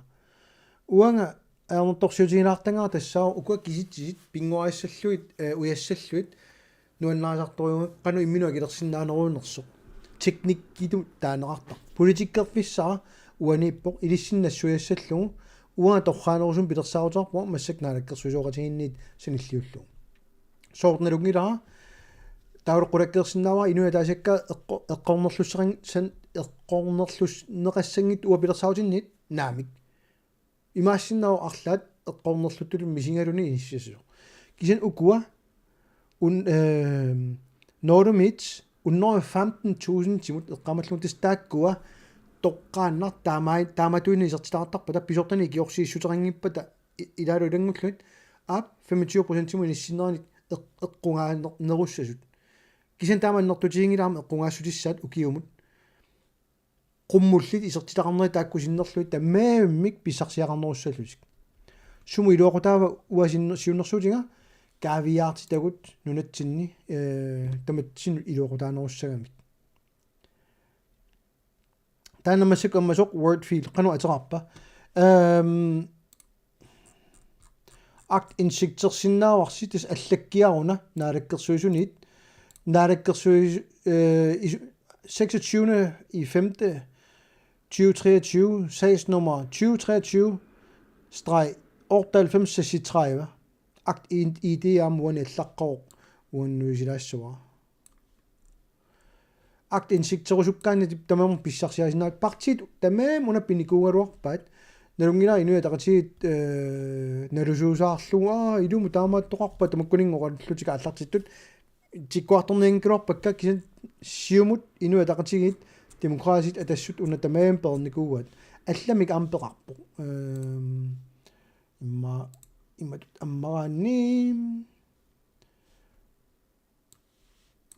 Uanga ajornartorsiutigilaartagara tassaavoq ukua kisitsisit pinnguarissallugit, eh, ujassallugit, nuannarisartorujuuvoq qanoq imminut akilersinnaanerunersoq. Teknikkitut taaneqartarpoq. Politikkerfissara uaniippoq ilissinnut nassuiassallugu uanga torraanerusumik pilersaaruteqarpunga massakkut naalakkersuisooqatigiinniit sanilliullugu. Soorlu nalunngilara taava qulakkeersinnaavara inuit ataasiakkaat eqqo-, eqqornerlusseqan-, san-, eqqornerlussinneqassanngitsut uanga pilersaarutinniit naamik. Imaassinnaavoq arlaat eqqornerluttutut misigaluni inissisasoq. Kisianni ukua un-, ehm, Northernit hundrede og femten tusindimut eqqaamallugu tassa taakkua toqqaannaq taama-, taamatuinnaq isertitaqartarpata pisortanit ikiorsiissuteqanngippat i-, ilaalu ilanngullugit aap femogtyve procentimut inissinnerannik eq-, eqqugaanerussasut. Kisianni taama annertutiginngilara eqqugaassutissaat ukiumut. Qummullit isertitaqarnerit taakku sinnerlugit tamarmik pissarsiaqarnerussallutik. Sumut iluaqutaava uanga sinner-, siunnersuutiga kaaviiaartitagut nunatsinni, eh, tamatsinnut iluaqutaanerussagamik. Taanna massakkut ammasoq Wordfeud qanoq ateqarpa. Ehm, aktindsigtersinnaavarsi tassa allakkiaruna naalakkersuisuniit. Naalakkersuis-, eh, is-, seksogtyvende i femte tyve treogtyve, sagsnummer tyve treogtyve streg otteoghalvfems seksogtredive. Akt I D aamma uani allaqqavoq uannut isilaassavara. Aktindsigterusukkaanni tamarmik pissarsiarisinnaavaat partiit tamarmik una pinikuugaluarpaat. Nalunngilara Inuit Ataqatigiit, eh, nalusuusaarlugu, aa, ilumut taamaattoqarpat tamakkuninnga oqaluttutik aallartittut tikkuartornianngikkaluarpakka kisianni Siumut, Inuit Ataqatigiit, Demokraatit, Atassut una tamarmik peernikuuaat. Allamik aamma peqarpoq. Ehm, imma, imma ammaraanni.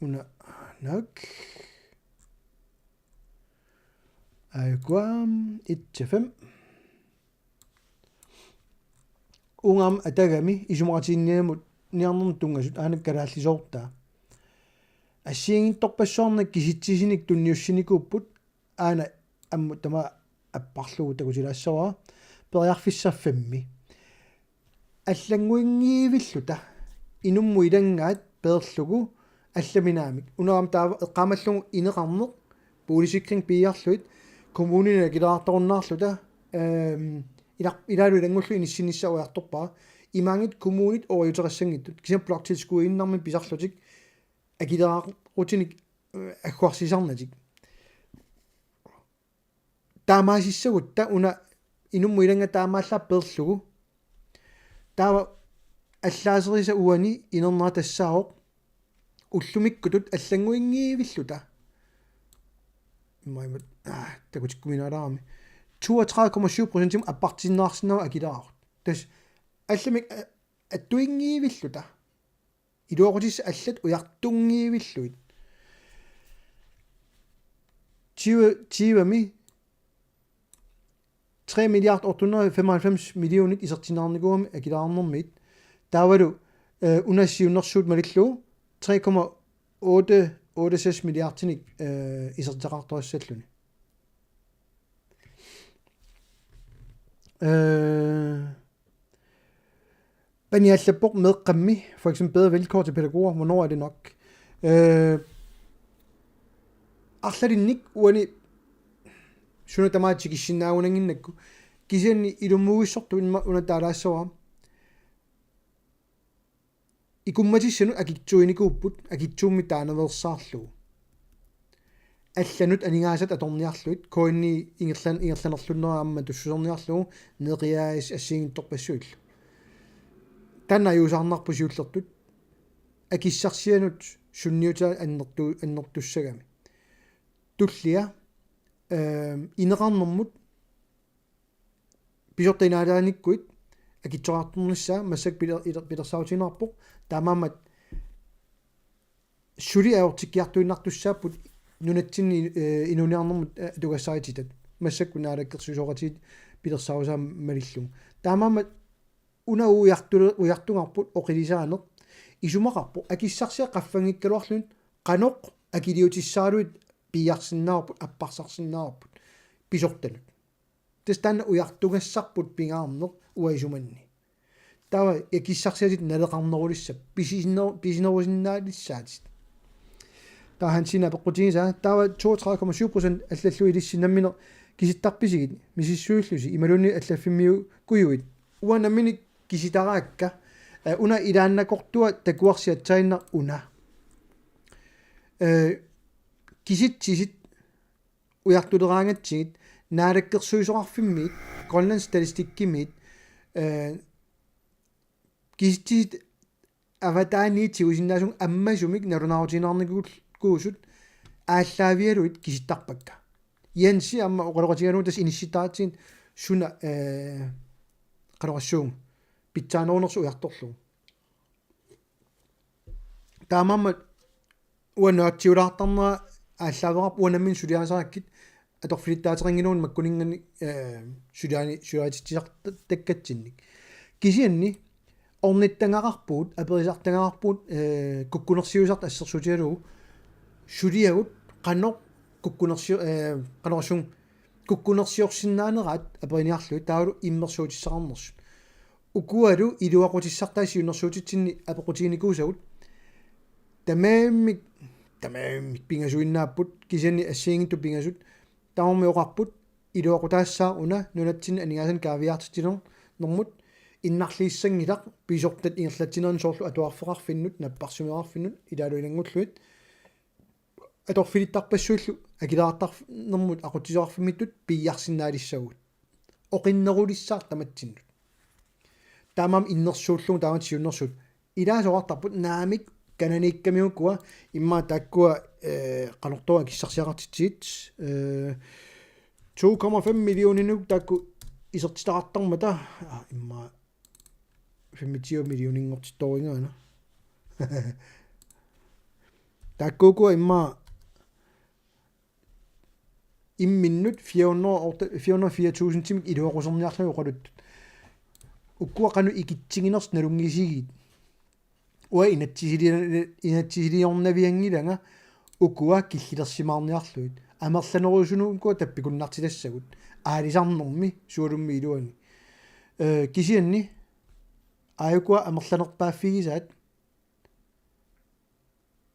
Una naak. Aikuam, et til fem. Uunga aamma atagami isumaqatiginninniarnermut tunngasut aana kalaallisoortaa. Assigiinngitsorpassuarnik kisitsisinik tunniussinikuupput aana ammut tamaat apparlugu takutilaassavara periarfissaq femmi. Allannguinngivilluta inummut ilanngaat peerlugu allaminaamik. Una aamma taava eqqaamallugu ineqarneq boligsikring piiarlugit kommuninut akileraartorunnaarluta, ehm, ila-, ilaalu ilanngullugit inissinnissaa ujartorpara. Imaanngitsoq kommunit ooriuteqassanngitsut. Kisianni bloktilskudiinnarmik pisarlutik akileraarutinik, eh, agguarsisarnatik. Taamaasissagutta una inummut ilanngaat taamaallaat peerlugu. Taava allaaserisa uani inernera tassaavoq ullumikkutut allannguinngivilluta. Immaqa, ah, takutikkuminaalaarami. Toogtredive komma syv procentimut appartinnaarsinnaavoq akileraarut. Tassa allamik a-, attuinngivilluta. Iluaqutissat allat ujartunngivillugit. Tyve, tyvemi tre milliard otte hundrede femoghalvfems millionit isertinneqarnikuugami akileraarnermiit. Taavalu, eh, una siunnersuut malillugu tre komma otte otte seks milliardinik, eh, isertitaqartoqassalluni. Eh, Paniallappoq meeqqammi, for eksempel bedre vilkår til pædagoger, hvornår er det nok? Øh, arlalinnik uani suna tamaat tikissinnaagunannginnakku. Kisianni ilummuigissortuummat una taalaassavara. Ikummatissanut akitsuinikuupput, akitsuummik taanaveersaarlugu. Allanut aningaasat atorniarlugit, K N I ingerlan-, ingerlanerlunnera aamma tussuserniarlugu, neqiaas assigiinngitsorpassuillu. Taanna ajuusaarnarpoq siullertut. Akissarsianut sunniutaa annertu-, annertussagami. Tullia, ehm, ineqarnermut pisortat inaanaanikkuit akitsoqartornissaa massakkut piler-, iler-, pilersaarutigineqarpoq. Taamaammat suli ajortikkiartuinnartussaapput nunatsinni, eh, inuuniarnermut, eh, atugassarititaat. Massakkut naalakkersuisooqatigiit pilersaarusaat malillugu. Taamaammat una ujartu-, ujartugarput oqilisaaneq isumaqarpoq akissarsiat qaffanngikkaluarlugit qanoq akiliutissaraluit piiarsinnaavarput, apparsaarsinnaavarput pisortanut. Tassa taanna ujartugassarput pingaarneq uanga isumanni. Taava akissarsiatit naleqarnerulissat, pisisinner-, pisinerusinnaalissaatit. Taava Hansina apeqqutigisaa, taava toogtredive komma syv procent allallu ilissi nammineq kisittarpisigit, misissuillusi, imaluunniit allaffimmiukujuit. Uanga nammineq kisitaraakka, eh, una ilaannakortua takuarsiatsaaginnaq una. Eh, kisitsisit ujartuleraangatsigit, Naalakkersuisoqarfimmiit, Grønlands Statistikkimiit, eh, kisitsisit avataaniit tigusinnaasunik ammasumik nalunaarutigineqarnikuusut aallaavigalugit kisittarpakka. Jensi aamma oqaloqatigalugu tassa inissittaaratsigit suna, eh, qanoq oqassuunga pitsaanerunersoq ujartorlugu. Taamaammat uanga naatsiulaartarnera aallaaveqarpoq uanga nammineq suliarisarakkit atorfilittaateqanngilagut makkuninngaanniit, eh, suliani-, suliaritsisartakkatsinnik. Kisianni ornittagaqarpugut, aperisartagaqarpugut, eh, kukkunersiuisartut assersuutigalugu suliagut qanoq kukkunersio-, eh, qanoq oqassuunga kukkunersiorsinnaaneraat aperiniarlugit taavalu immersuutissaqarnersut. Ukualu iluaqutissartai siunnersuutitsinni apeqqutiginikuusagut tamarmik, tamarmik pingasuinnaapput, kisianni assigiinngitsut pingasut, tamarmik oqarput iluaqutaassaaq una nunatsinni aningaasanik kaaviiaartitsinermut innarliissanngilaq pisortat ingerlatsinermi soorlu atuarfeqarfinnut, napparsimmaveqarfinnut ilaalu ilanngullugit atorfilittarpassuillu akileraartarnermut aqutsisoqarfimmittut piiarsinnaalissaguit. Oqinnerulissaaq tamatsinnut. Taamaammat innersuullugu taamatut siunnersuut. Ilaasoqartarput naamik kananiikkamiukua immaqa taakkua, eh, qanortoq akissarsiaqartitsigit, eh, to komma fem millioninut taakku isertitaqartarmata, ah, immaqa femogtyve millioninngortittorujuugaana. Taakkuukua immaqa imminnut fire hundrede og otte, fire hundrede og fire tusindimik iluaquserniarlugit oqaluttut. Ukkua qanoq ikitsiginersut nalunngisigit. Uanga inatsisili-, inatsisiliornavianngilanga ukua killilersimaarniarlugit. Amerlanerusunut ukua tappikunnartitassagut. Aalisarnermi sualummik iluani. Eh, kisianni aajukua amerlanerpaaffigisaat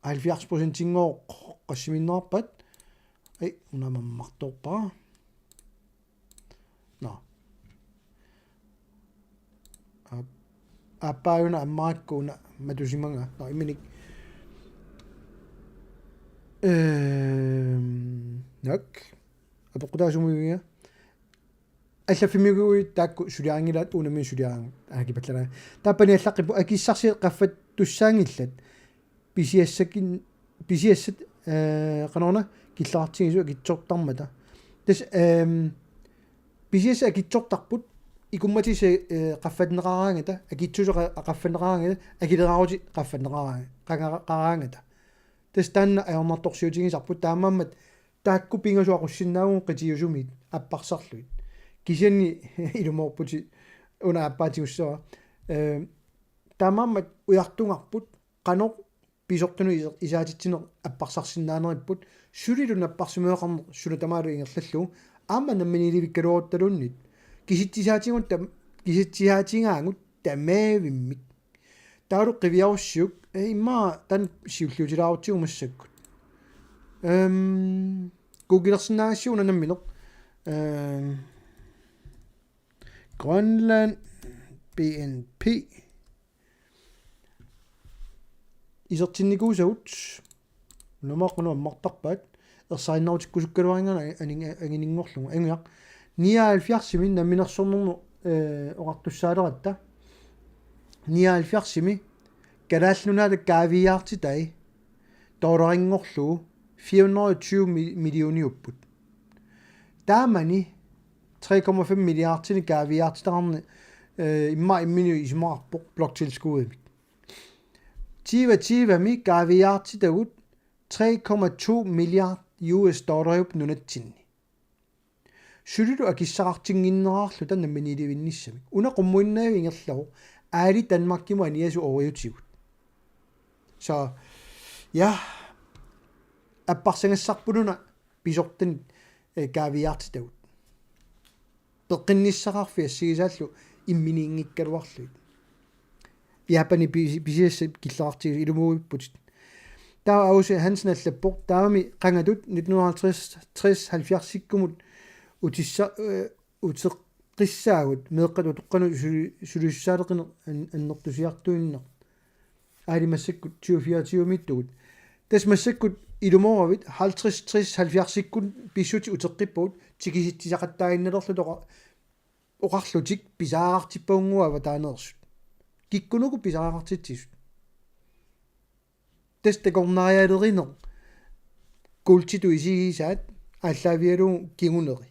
halvfjerds procentinngooq qassiminnerarpat. Ai, una mammartoorpara. Nå. Aap-, aappaajuuna ammarakku una matusimagaa. Nå, imminik. Ehm, nok. Apeqqutaasumik uiga. Allaffimmiukuit taakku suliarinngilaat uunami suliarang aakipallana. Taappani allaqqippoq akissarsiat qaffattussaanngillat. Pisiassakin-, pisiassat, eh, qanoruna killeqartigisut akitsortarmata. Tassa, ehm, pisiassat akitsortarput ikummatisi, eh, qaffanneqaraangata, akitsuusoq qa-, qaffanneqaraangata, akileraarutit qaffanneqaraanga-, qanga-, qaraangata. Tassa taanna ajornartorsiutigisarput taamaammat taakku pingasut aqussinnaavugut qitiusumit apparsarlugit. Kisianni ilumoorputit una aappaa tigussavara. Eh, taamaammat ujartugarput qanoq pisortanut is-, isaatitsineq apparsarsinnaaneripput sulilu napparsimmaveqarneq suna tamaalu ingerlallugu aamma namminiilivikkaluaruttaluunniit. Kisitsisaatigut tam-, kisitsisaatigaangut tamaavimmik. Taavalu qiviarussiuk, eh, immaqa taanna siulliutilaarutsigu massakkut. Ehm, Googlersinnaagassiuk una nammineq. Ehm, Grønland B N P. Isertinnikuusagut. Unammaqanut ammartarpaat. Ersarinnarutikkusukkaluarinngaanniit aning-, angininngorlugu. Angujaq. Nioghalvfjerdsimi namminersornermut, eh, oqartussaaleqatta. Nioghalvfjerdsimi Kalaallit Nunaata kaaviiaartitai dollarinngorlugu fire hundrede og tyve mi-, millioniupput. Taamani tre komma fem milliardinik kaaviiaartitaqarneq, eh, immaqa imminut isumaqarpoq bloktilskuddimik. Tyve tyvemi kaaviiaartitagut tre komma to milliard U S dollariupput nunatsinni. Sulilu akissaqartinnginnerarluta namminiilivinnissamik. Una qummuinnavik ingerlavoq. Aali Danmarkimut aniasu ooriutigut. Så, ja. Apparsagassarput una pisortanit, eh, kaaviiaartitagut. Peqqinnissaqarfiit assigisaallu imminiinngikkaluarlugit. Japani pisi-, pisiassat killeqartigisut ilumuuipputit. Taava Aase Hansen allappoq, taavami qangatut nitten hundrede og halvtreds, tres, halvfjerdsikkumut utissa-, øh, uteqqissaagut, meeqqat utoqqanut suli-, sulisussaaleqineq an-, annertusiartuinnaq. Aali massakkut tyve fireogtyve-miittugut. Tassa massakkut ilumooravit halvtreds, tres, halvfjerdsikkut pissutsit uteqqippagut, tikisitsisaqattaaginnalerlutik oqa-, oqarlutik pisariaqartippagunnguaq avataaneersut. Kikkunuku pisariaqartitsisut. Tassa takornarialerineq kuultitut isigisaat aallaavigalugu kinguneri.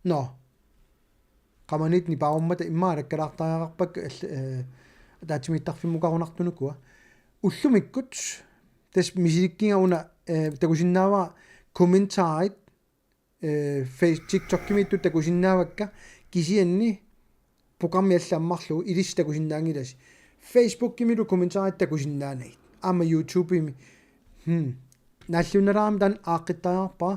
Nå. Qamani nipaarummata immaqa alakkalaartariaqarpakka all-, øh, ataatsimiittarfimmukarunartunukua. Ullumikkut tassa misilikkiga una, øh, takusinnaavara kommentarit, øh, Face-, TikTokimiittut takusinnaavakka, kisianni programmi alla ammarlugu ilissi takusinnaanngilasi. Facebookimilu kommentarit takusinnaanagit. Aamma YouTubemi. Hmm. Naalliunnalaarami taanna aaqqittariaqarpara.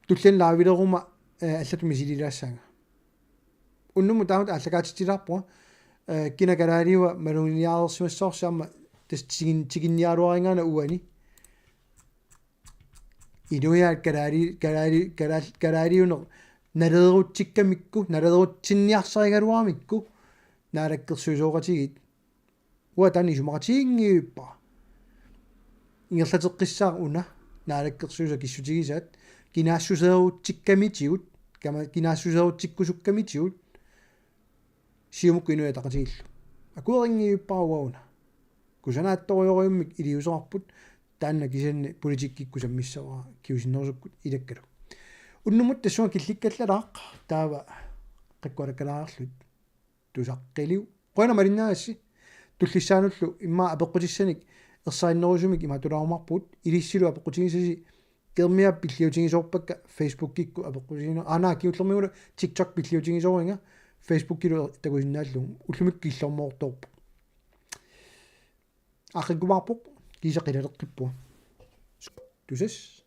Tulliani liveleruma, øh, allatut misililaassaanga. Unnummut taamatut aallakaatitsilaarpunga, øh, kina kalaaliua maluginiareersimassavarsi aamma tassa tigin-, tiginniaraluarigaana uani. Inuiaat kalaali-, kalaali-, kalaal-, kalaaliuneq naleerutsikkamikku, naleerutsinniarsarigaluaramikku, naalakkersuisooqatigiit. Uanga taanna isumaqatiginngivippara. Ingerlateqqissaaq una, naalakkersuisut akissutigisaat, kinaassuseerutsikkamitigut, kama-, kinaassuseerutsikkusukkamitigut, Siumukkut Inuit Ataqatigiillu. Akuerinngivippara uanga una. Kusanaattorujorujummik iliuuseqarput, taanna kisianni politikkikkut sammissavara kingusinnerusukkut ilakkalu. Unnummut tassunga killikkallalaaq, taava qakkualakkalaarluit. Tusaqqiliuk. Qujanaq malinnaagassi. Tullissaanullu immaqa apeqqutissanik ersarinnerusumik imaatulaarumaarpugut, ilissilu apeqqutigisasi Germiap pilliutigisoorpakka Facebookikkut apeqqutigineq. Aana kingullermigulu TikTok pilliutigisooriga Facebookilu takusinnaallugu. Ullumikkut killormoortoorpoq. Aaqqikkumaarpoq, kiisa qilaleqqippunga. Tusass.